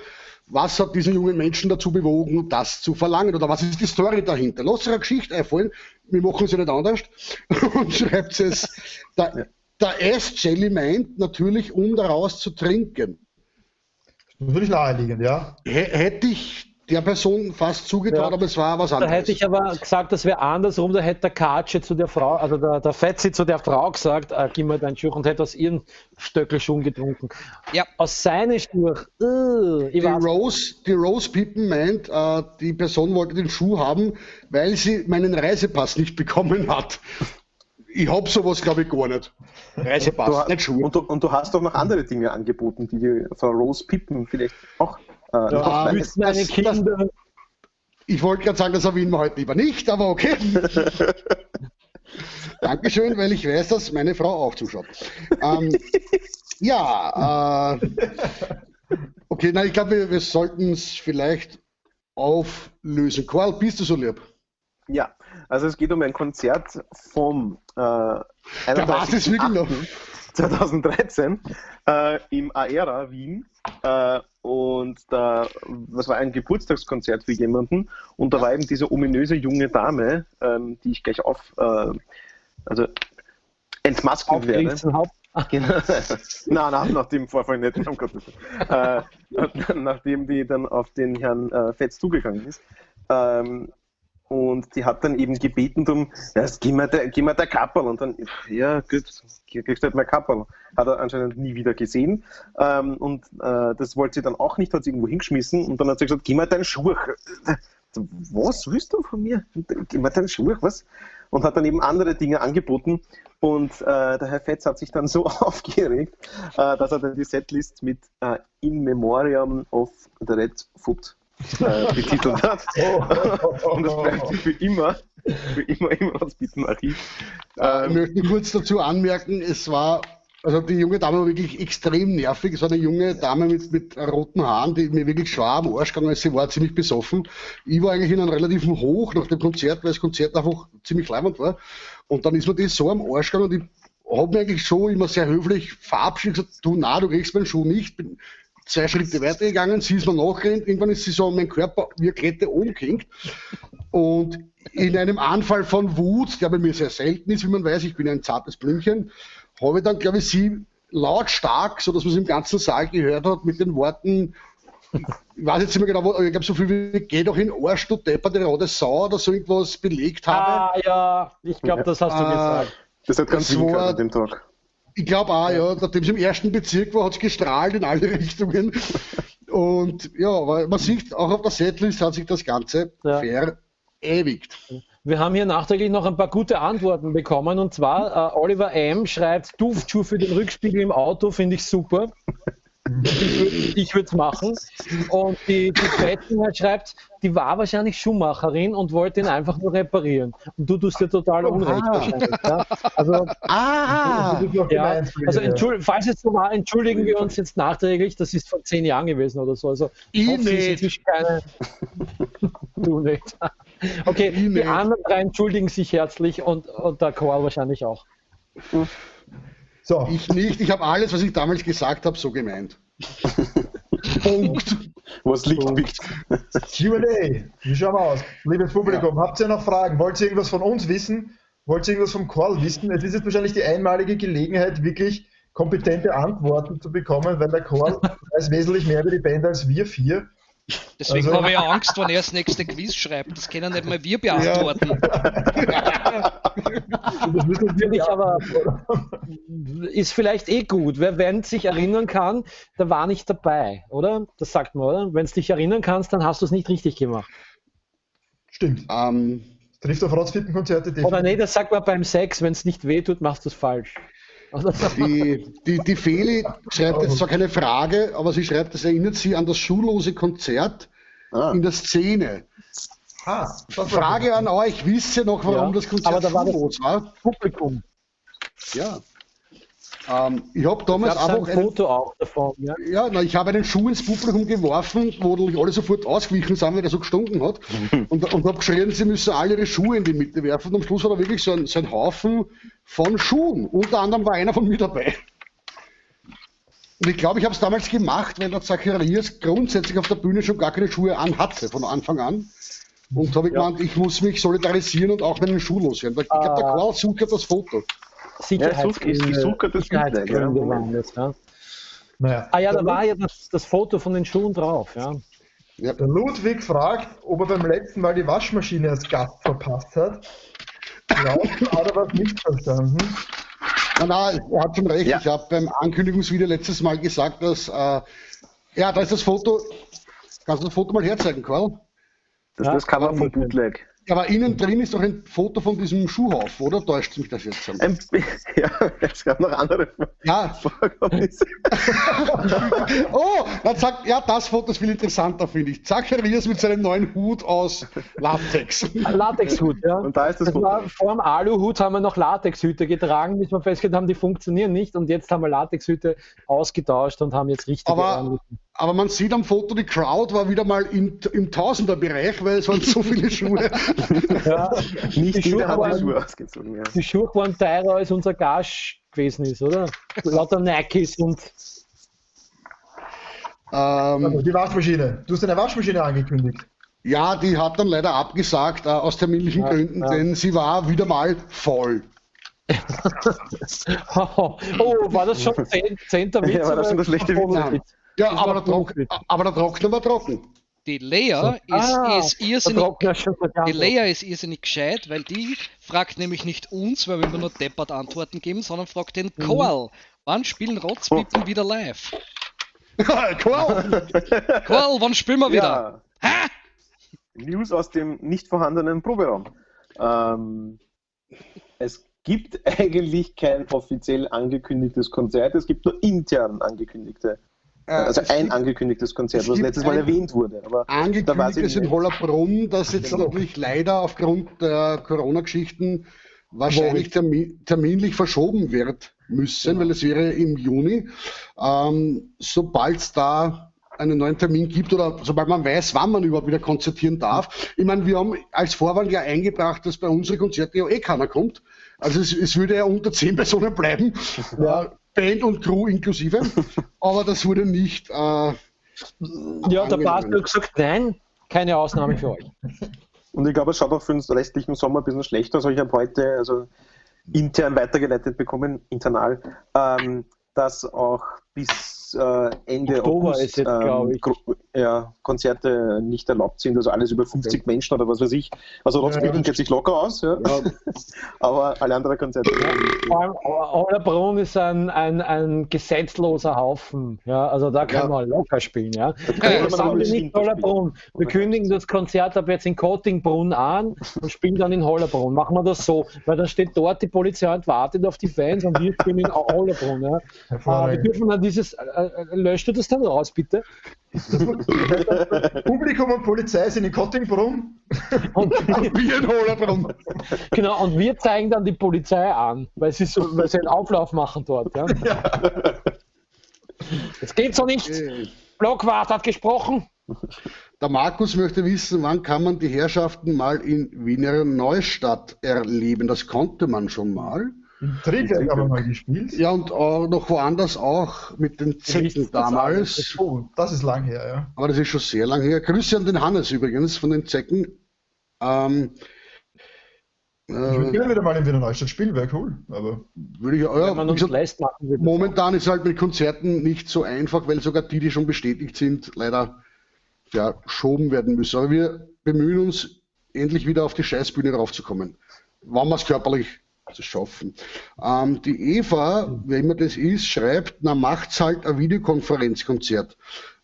Was hat diesen jungen Menschen dazu bewogen, das zu verlangen? Oder was ist die Story dahinter? Lasst euch eine Geschichte einfallen, wir machen sie nicht anders. Und schreibt es, der S-Jelly meint natürlich, um daraus zu trinken. Natürlich naheliegend, ja. Hätte ich der Person fast zugetraut, ja, aber es war was anderes. Da hätte ich aber gesagt, das wäre andersrum, da hätte der Katsche zu der Frau, also der Fetzi zu der Frau gesagt, gib mir deinen Schuh und hätte aus ihren Stöckelschuhen getrunken. Ja. Aus seinen Schuhen. Die Rose Pippen meint, die Person wollte den Schuh haben, weil sie meinen Reisepass nicht bekommen hat. Ich hab sowas, glaube ich, gar nicht. Reisepass, nicht Schuhe. Und du hast doch noch andere Dinge angeboten, die die Frau Rose Pippen vielleicht auch... Ja, meine Kinder. Ich wollte gerade sagen, das erwähnen wir heute lieber nicht, aber okay. Dankeschön, weil ich weiß, dass meine Frau auch zuschaut. Okay, na, ich glaube, wir sollten es vielleicht auflösen. Karl, bist du so lieb? Ja, also es geht um ein Konzert vom 31.08.2013 im Aera Wien. Und da, das war ein Geburtstagskonzert für jemanden und da war eben diese ominöse junge Dame, die ich gleich entmasken werde. Genau. Nein, nach dem Vorfall nicht. Um Gottes Willen. Nachdem die dann auf den Herrn Fetz zugegangen ist. Und die hat dann eben gebeten drum, ja, gib mir der Kapperl. Und dann, ja gut, kriegst du halt mein Kapperl. Hat er anscheinend nie wieder gesehen. Und das wollte sie dann auch nicht, hat sie irgendwo hingeschmissen. Und dann hat sie gesagt, gib mir deinen Schuh. Was willst du von mir? Gib mir deinen Schuh, was? Und hat dann eben andere Dinge angeboten. Und der Herr Fetz hat sich dann so aufgeregt, dass er dann die Setlist mit In Memoriam of the Red Foot betitelt hat. Und das bleibt für immer im Rotzpippenarchiv. Ich möchte kurz dazu anmerken, es war, also die junge Dame war wirklich extrem nervig. Es war eine junge Dame mit roten Haaren, die mir wirklich schwer am Arsch gegangen ist. Sie war ziemlich besoffen. Ich war eigentlich in einem relativen Hoch nach dem Konzert, weil das Konzert einfach ziemlich leibend war. Und dann ist mir das so am Arsch gegangen und ich habe mir eigentlich schon immer sehr höflich verabschiedet und gesagt, du, na, du kriegst meinen Schuh nicht. Bin 2 Schritte weitergegangen, sie ist mir nachgerannt, irgendwann ist sie so an meinen Körper wie eine Klette umgehängt. Und in einem Anfall von Wut, der bei mir sehr selten ist, wie man weiß, ich bin ein zartes Blümchen, habe ich dann, glaube ich, sie lautstark, sodass man es im ganzen Saal gehört hat, mit den Worten, ich weiß jetzt nicht mehr genau, aber ich glaube so viel wie, geh doch in den Arsch, du depperte rote Sau oder so irgendwas belegt habe. Ah ja, ich glaube, das hast du gesagt. Das hat ganz viel gehört an dem Tag. Ich glaube auch, ja, nachdem es im ersten Bezirk war, hat es gestrahlt in alle Richtungen. Und ja, aber man sieht, auch auf der Setlist hat sich das Ganze verewigt. Wir haben hier nachträglich noch ein paar gute Antworten bekommen. Und zwar Oliver M. schreibt, Duftschuh für den Rückspiegel im Auto finde ich super. Ich würde es machen. Und die Bettinger schreibt, die war wahrscheinlich Schuhmacherin und wollte ihn einfach nur reparieren. Und du tust dir total Unrecht wahrscheinlich. Ja? Also, ja, also falls es so war, entschuldigen wir uns jetzt nachträglich, das ist vor 10 Jahren gewesen oder so. Also, ich nicht. Keine... Du nicht. Okay, die anderen drei entschuldigen sich herzlich und der Karl wahrscheinlich auch. So. Ich nicht, ich habe alles, was ich damals gesagt habe, so gemeint. Punkt. Was liegt, biegt. Q&A, wie schauen wir aus? Liebes Publikum, ja. Habt ihr noch Fragen? Wollt ihr irgendwas von uns wissen? Wollt ihr irgendwas vom Karl wissen? Es ist jetzt wahrscheinlich die einmalige Gelegenheit, wirklich kompetente Antworten zu bekommen, weil der Karl weiß wesentlich mehr über die Band als wir vier. Deswegen also, habe ich ja Angst, wenn er das nächste Quiz schreibt. Das können nicht mal wir beantworten. Ja. Das finde ich aber ist vielleicht eh gut. Wer wenn sich erinnern kann, der war nicht dabei, oder? Das sagt man, oder? Wenn du dich erinnern kannst, dann hast du es nicht richtig gemacht. Stimmt. Das trifft auf Rotzfitten-Konzerte definitiv. Oder nee, das sagt man beim Sex, wenn es nicht wehtut, machst du es falsch. Die Feli schreibt jetzt zwar keine Frage, aber sie schreibt, das erinnert sie an das schuhlose Konzert in der Szene. Frage an euch, wisst ihr noch, warum das Konzert aber da war das war? Publikum. Ja. Ich habe damals einfach ein Foto auch davon. Ja, ja, na, ich habe einen Schuh ins Publikum geworfen, wo natürlich alle sofort ausgewichen sind, weil der so gestunken hat. Und habe geschrien, sie müssen alle ihre Schuhe in die Mitte werfen. Und am Schluss war da wirklich so ein Haufen von Schuhen. Unter anderem war einer von mir dabei. Und ich glaube, ich habe es damals gemacht, weil der Zacharias grundsätzlich auf der Bühne schon gar keine Schuhe anhatte, von Anfang an. Und habe ich gemeint, ich muss mich solidarisieren und auch meinen Schuh loswerden. Ich glaube, der Karl sucht das Foto. Sicherheitsgründe, ich suche das Sicherheitsgründe waren das, ja. Naja. Ah ja, da war ja das Foto von den Schuhen drauf. Ja. Ja. Der Ludwig fragt, ob er beim letzten Mal die Waschmaschine als Gast verpasst hat. Glaubt, hat er was nicht verstanden. Nein, er hat schon recht. Ja. Ich habe beim Ankündigungsvideo letztes Mal gesagt, dass ja, da ist das Foto. Kannst du das Foto mal herzeigen, Karl? Das ist das Cover vom Bootleg. Aber innen drin ist doch ein Foto von diesem Schuhhaufen, oder? Täuscht mich das jetzt? Ja, es gab noch andere Vorkommnisse. Oh, dann sagt, ja, das Foto ist viel interessanter, finde ich. Zacharias mit seinem neuen Hut aus Latex. Latexhut, ja. Und da ist das Foto. War, vor dem Aluhut haben wir noch Latexhüte getragen, bis wir festgestellt haben, die funktionieren nicht. Und jetzt haben wir Latexhüte ausgetauscht und haben jetzt richtig. Aber man sieht am Foto, die Crowd war wieder mal im Tausenderbereich, weil es waren so viele Schuhe. Ja, nicht jeder hat die Schuhe ausgezogen. Ja. Die Schuhe waren teurer, als unser Gage gewesen ist, oder? Lauter Nikes und... Also die Waschmaschine. Du hast eine Waschmaschine angekündigt. Ja, die hat dann leider abgesagt, aus terminlichen Gründen, denn sie war wieder mal voll. Oh, war das schon 10. Witz? Ja, war das schon der schlechte Witz? Ja, aber der Trockner war trocken. Die Lea ist irrsinnig, die Lea ist irrsinnig gescheit, weil die fragt nämlich nicht uns, weil wir immer nur deppert Antworten geben, sondern fragt den Karl. Wann spielen Rotzpippen wieder live? Karl! Karl, wann spielen wir wieder? Ja. Ha? News aus dem nicht vorhandenen Proberaum. Es gibt eigentlich kein offiziell angekündigtes Konzert, es gibt nur intern angekündigte. Also ein angekündigtes Konzert, was letztes Mal erwähnt wurde. Aber angekündigt ist in Hollabrunn, das jetzt natürlich leider aufgrund der Corona-Geschichten wahrscheinlich terminlich verschoben wird müssen, weil es wäre im Juni. Sobald es da einen neuen Termin gibt oder sobald man weiß, wann man überhaupt wieder konzertieren darf. Ich meine, wir haben als Vorwand ja eingebracht, dass bei unseren Konzerten ja eh keiner kommt. Also es würde ja unter 10 Personen bleiben. Ja. Band und Crew inklusive, aber das wurde nicht. Ja, der Pastor hat gesagt, nein, keine Ausnahme für euch. Und ich glaube, es schaut auch für den restlichen Sommer ein bisschen schlecht aus. Ich habe heute also intern weitergeleitet bekommen, internal, dass auch bis Ende Oktober August ist jetzt, glaube ich. Konzerte nicht erlaubt sind, also alles über 50 Menschen oder was weiß ich. Also Rotzpippen geht sich locker aus, ja. Aber alle anderen Konzerte. Ja. Vor allem Hollabrunn ist ein gesetzloser Haufen, ja, also da kann man locker spielen. Ja. Wir sagen nicht Hollabrunn, wir kündigen das Konzert ab jetzt in Kottingbrunn an und spielen dann in Hollabrunn. Machen wir das so, weil dann steht dort die Polizei und wartet auf die Fans und wir spielen in Hollabrunn. Ja. Wir dürfen dann dieses, löscht du das dann raus, bitte? Publikum und Polizei sind in Kottingbrunn. Und, Bier in Hollabrunn. Genau, und wir zeigen dann die Polizei an, weil sie einen Auflauf machen dort. Ja? Das geht so nicht. Blockwart hat gesprochen. Der Markus möchte wissen, wann kann man die Herrschaften mal in Wiener Neustadt erleben? Das konnte man schon mal. Im Triebwerk haben wir mal gespielt. Ja, und auch noch woanders auch mit den Zecken damals. Oh, das ist lang her, ja. Aber das ist schon sehr lang her. Grüße an den Hannes übrigens von den Zecken. Ich würde gerne wieder mal in Wiener Neustadt spielen, wäre cool. Aber würde ich, ja, Wenn man wie uns gesagt, lässt, machen wir das. momentan ist halt mit Konzerten nicht so einfach, weil sogar die, die schon bestätigt sind, leider verschoben werden müssen. Aber wir bemühen uns, endlich wieder auf die Scheißbühne raufzukommen. Wenn wir es körperlich schaffen. Die Eva, wer immer das ist, schreibt, na macht's halt ein Videokonferenzkonzert.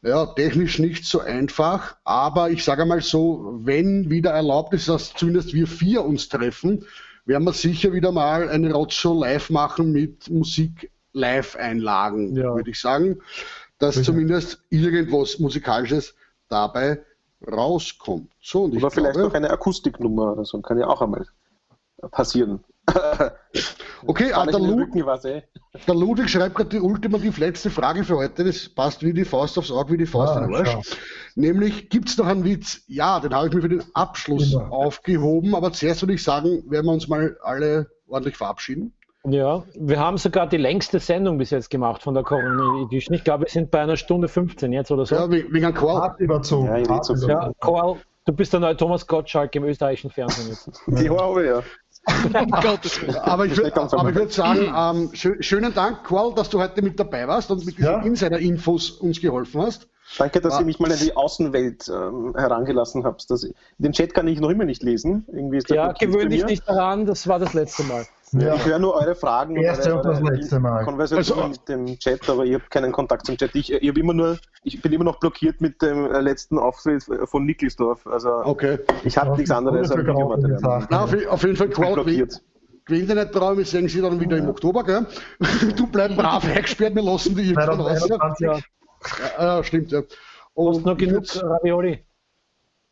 Ja, technisch nicht so einfach, aber ich sage mal so, wenn wieder erlaubt ist, dass zumindest wir vier uns treffen, werden wir sicher wieder mal eine Rotzshow live machen mit Musik Live-Einlagen, Ja. würde ich sagen, dass Sicher. zumindest irgendwas Musikalisches dabei rauskommt. So, und ich Oder vielleicht glaube, noch eine Akustiknummer oder so, kann ja auch einmal passieren. Okay, Kann ich der in den Lu Rücken was, ey. Der Ludwig schreibt gerade die ultimativ letzte Frage für heute. Das passt wie die Faust aufs Auge, wie die Faust in den Arsch. schau. Nämlich, gibt es noch einen Witz? Ja, den habe ich mir für den Abschluss Genau. aufgehoben. Aber zuerst würde ich sagen, werden wir uns mal alle ordentlich verabschieden. Ja, wir haben sogar die längste Sendung bis jetzt gemacht von der Corona Edition. Ich glaube, wir sind bei 1:15 jetzt oder so. Ja, wegen einem Quark. Hart überzogen. Ja, ich hart red so viel. Ja, Karl, du bist der neue Thomas Gottschalk im österreichischen Fernsehen jetzt. Die habe ich ja. Um Gottes Willen. Aber ich Das ist nicht ganz würd sagen, schönen Dank, Karl, dass du heute mit dabei warst und mit diesen Ja. Insider-Infos uns geholfen hast. Danke, dass ihr mich mal in die Außenwelt herangelassen habt. Den Chat kann ich noch immer nicht lesen. Irgendwie ist der Ja, blockiert gewöhn bei dich mir. nicht daran, das war das letzte Mal. Ja. Ich höre nur eure Fragen und Erste eure, und das letzte Mal. Konversationen Also- mit dem Chat, aber ich habe keinen Kontakt zum Chat. Ich hab immer nur, ich bin immer noch blockiert mit dem letzten Auftritt von Nickelsdorf. Also Okay. ich habe nichts anderes an Videomaterial. Na, auf jeden Fall, Ich bin Karl, blockiert. gewöhn dich nicht dran, wir sehen sie dann wieder im Oktober, gell? Du bleib brav eingesperrt, wir lassen dich irgendwann raus. 2021. Ja, stimmt, ja. Du hast Und noch ich genug würd- Ravioli.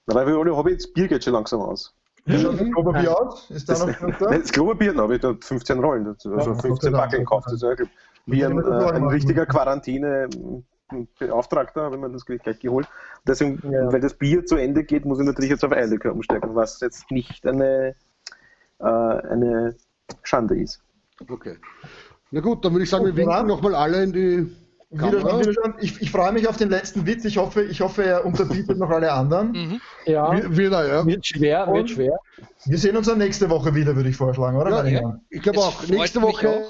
Ravioli habe ich jetzt, Bier geht schon langsam aus. Wie schaut das Klopapier aus? Ist da noch genug da? Nein, das Klopapier, da habe ich da 15 Rollen, also Ja, 15 Gott sei Dank. Backeln gekauft. Das ist ja wie ein richtiger Quarantäne-Beauftragter, habe ich mir das gleich geholt. Deswegen, Ja. weil das Bier zu Ende geht, muss ich natürlich jetzt auf Eierlikör umsteigen, was jetzt nicht eine Schande ist. Okay. Na gut, dann würde ich sagen, wir Gut, winken dann. nochmal alle in die Wiederschauen, Kamera. wiederschauen. Ich freue mich auf den letzten Witz. Ich hoffe, er unterbietet noch alle anderen. Mhm. Ja, Wieder, ja. wird schwer, wird Und- schwer. Wir sehen uns dann nächste Woche wieder, würde ich vorschlagen, oder? Ja, meine ja. Herren? Ich glaube Es auch. freut Nächste mich Woche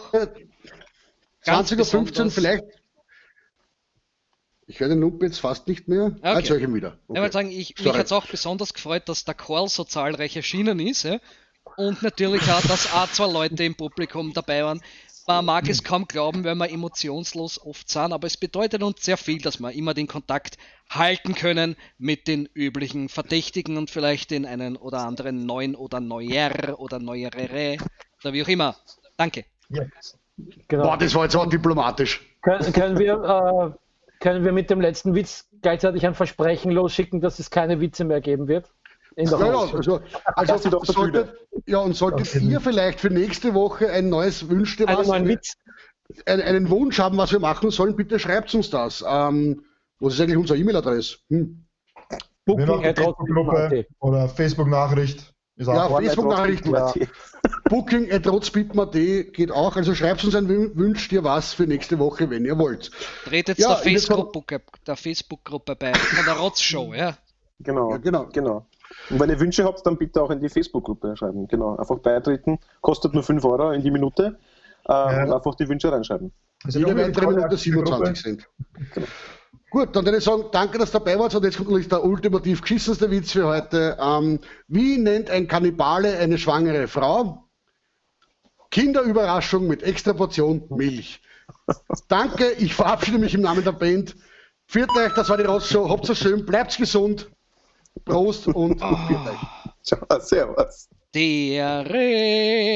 Ganz 20:15 Uhr besonders. vielleicht. Ich höre den Lump jetzt fast nicht mehr. Okay. Jetzt höre ich ihn wieder. Ich wollte sagen, mich Sorry. hat es auch besonders gefreut, dass der Karl so zahlreich erschienen ist. Ja? Und natürlich auch, dass auch zwei Leute im Publikum dabei waren. Man mag es kaum glauben, weil wir emotionslos oft sind, aber es bedeutet uns sehr viel, dass wir immer den Kontakt halten können mit den üblichen Verdächtigen und vielleicht den einen oder anderen neuen oder neuer oder neuerere oder wie auch immer. Danke. Ja. Genau. Boah, das war jetzt auch diplomatisch. Können wir mit dem letzten Witz gleichzeitig ein Versprechen losschicken, dass es keine Witze mehr geben wird? In der Ja, ja, Rotzshow. also Das sind doch der solltet, ja, und solltet ihr vielleicht für nächste Woche ein neues Wünsch dir Einen was, neuen Witz. einen Wunsch haben, was wir machen sollen, bitte schreibt uns das. Was ist eigentlich unsere E-Mail-Adresse? Wir Booking machen at Facebook-Gruppe oder Facebook-Nachricht. Ist Ja, auch Facebook-Nachricht, Ja. booking@rotzpippen.at geht auch. Also schreibt uns ein Wünsch dir was für nächste Woche, wenn ihr wollt. Tretet Ja, der ich würd sagen- Facebook-Gruppe bei, von der Rotzshow, ja. Genau, Ja, genau. genau. Und wenn ihr Wünsche habt, dann bitte auch in die Facebook-Gruppe schreiben. Genau, einfach beitreten. Kostet nur 5 Euro in die Minute. Ja. Und einfach die Wünsche reinschreiben. Also Jede auch eine weitere tolle Minute aktive Gruppe. 27 Cent. Gut, dann würde ich sagen, danke, dass ihr dabei wart. Und jetzt kommt natürlich der ultimativ geschissenste Witz für heute. Wie nennt ein Kannibale eine schwangere Frau? Kinderüberraschung mit extra Portion Milch. Danke, ich verabschiede mich im Namen der Band. Viert euch, das war die Rotzshow. Habt's so schön, bleibt gesund. Prost und viert euch. Ciao, servus. Der Regen.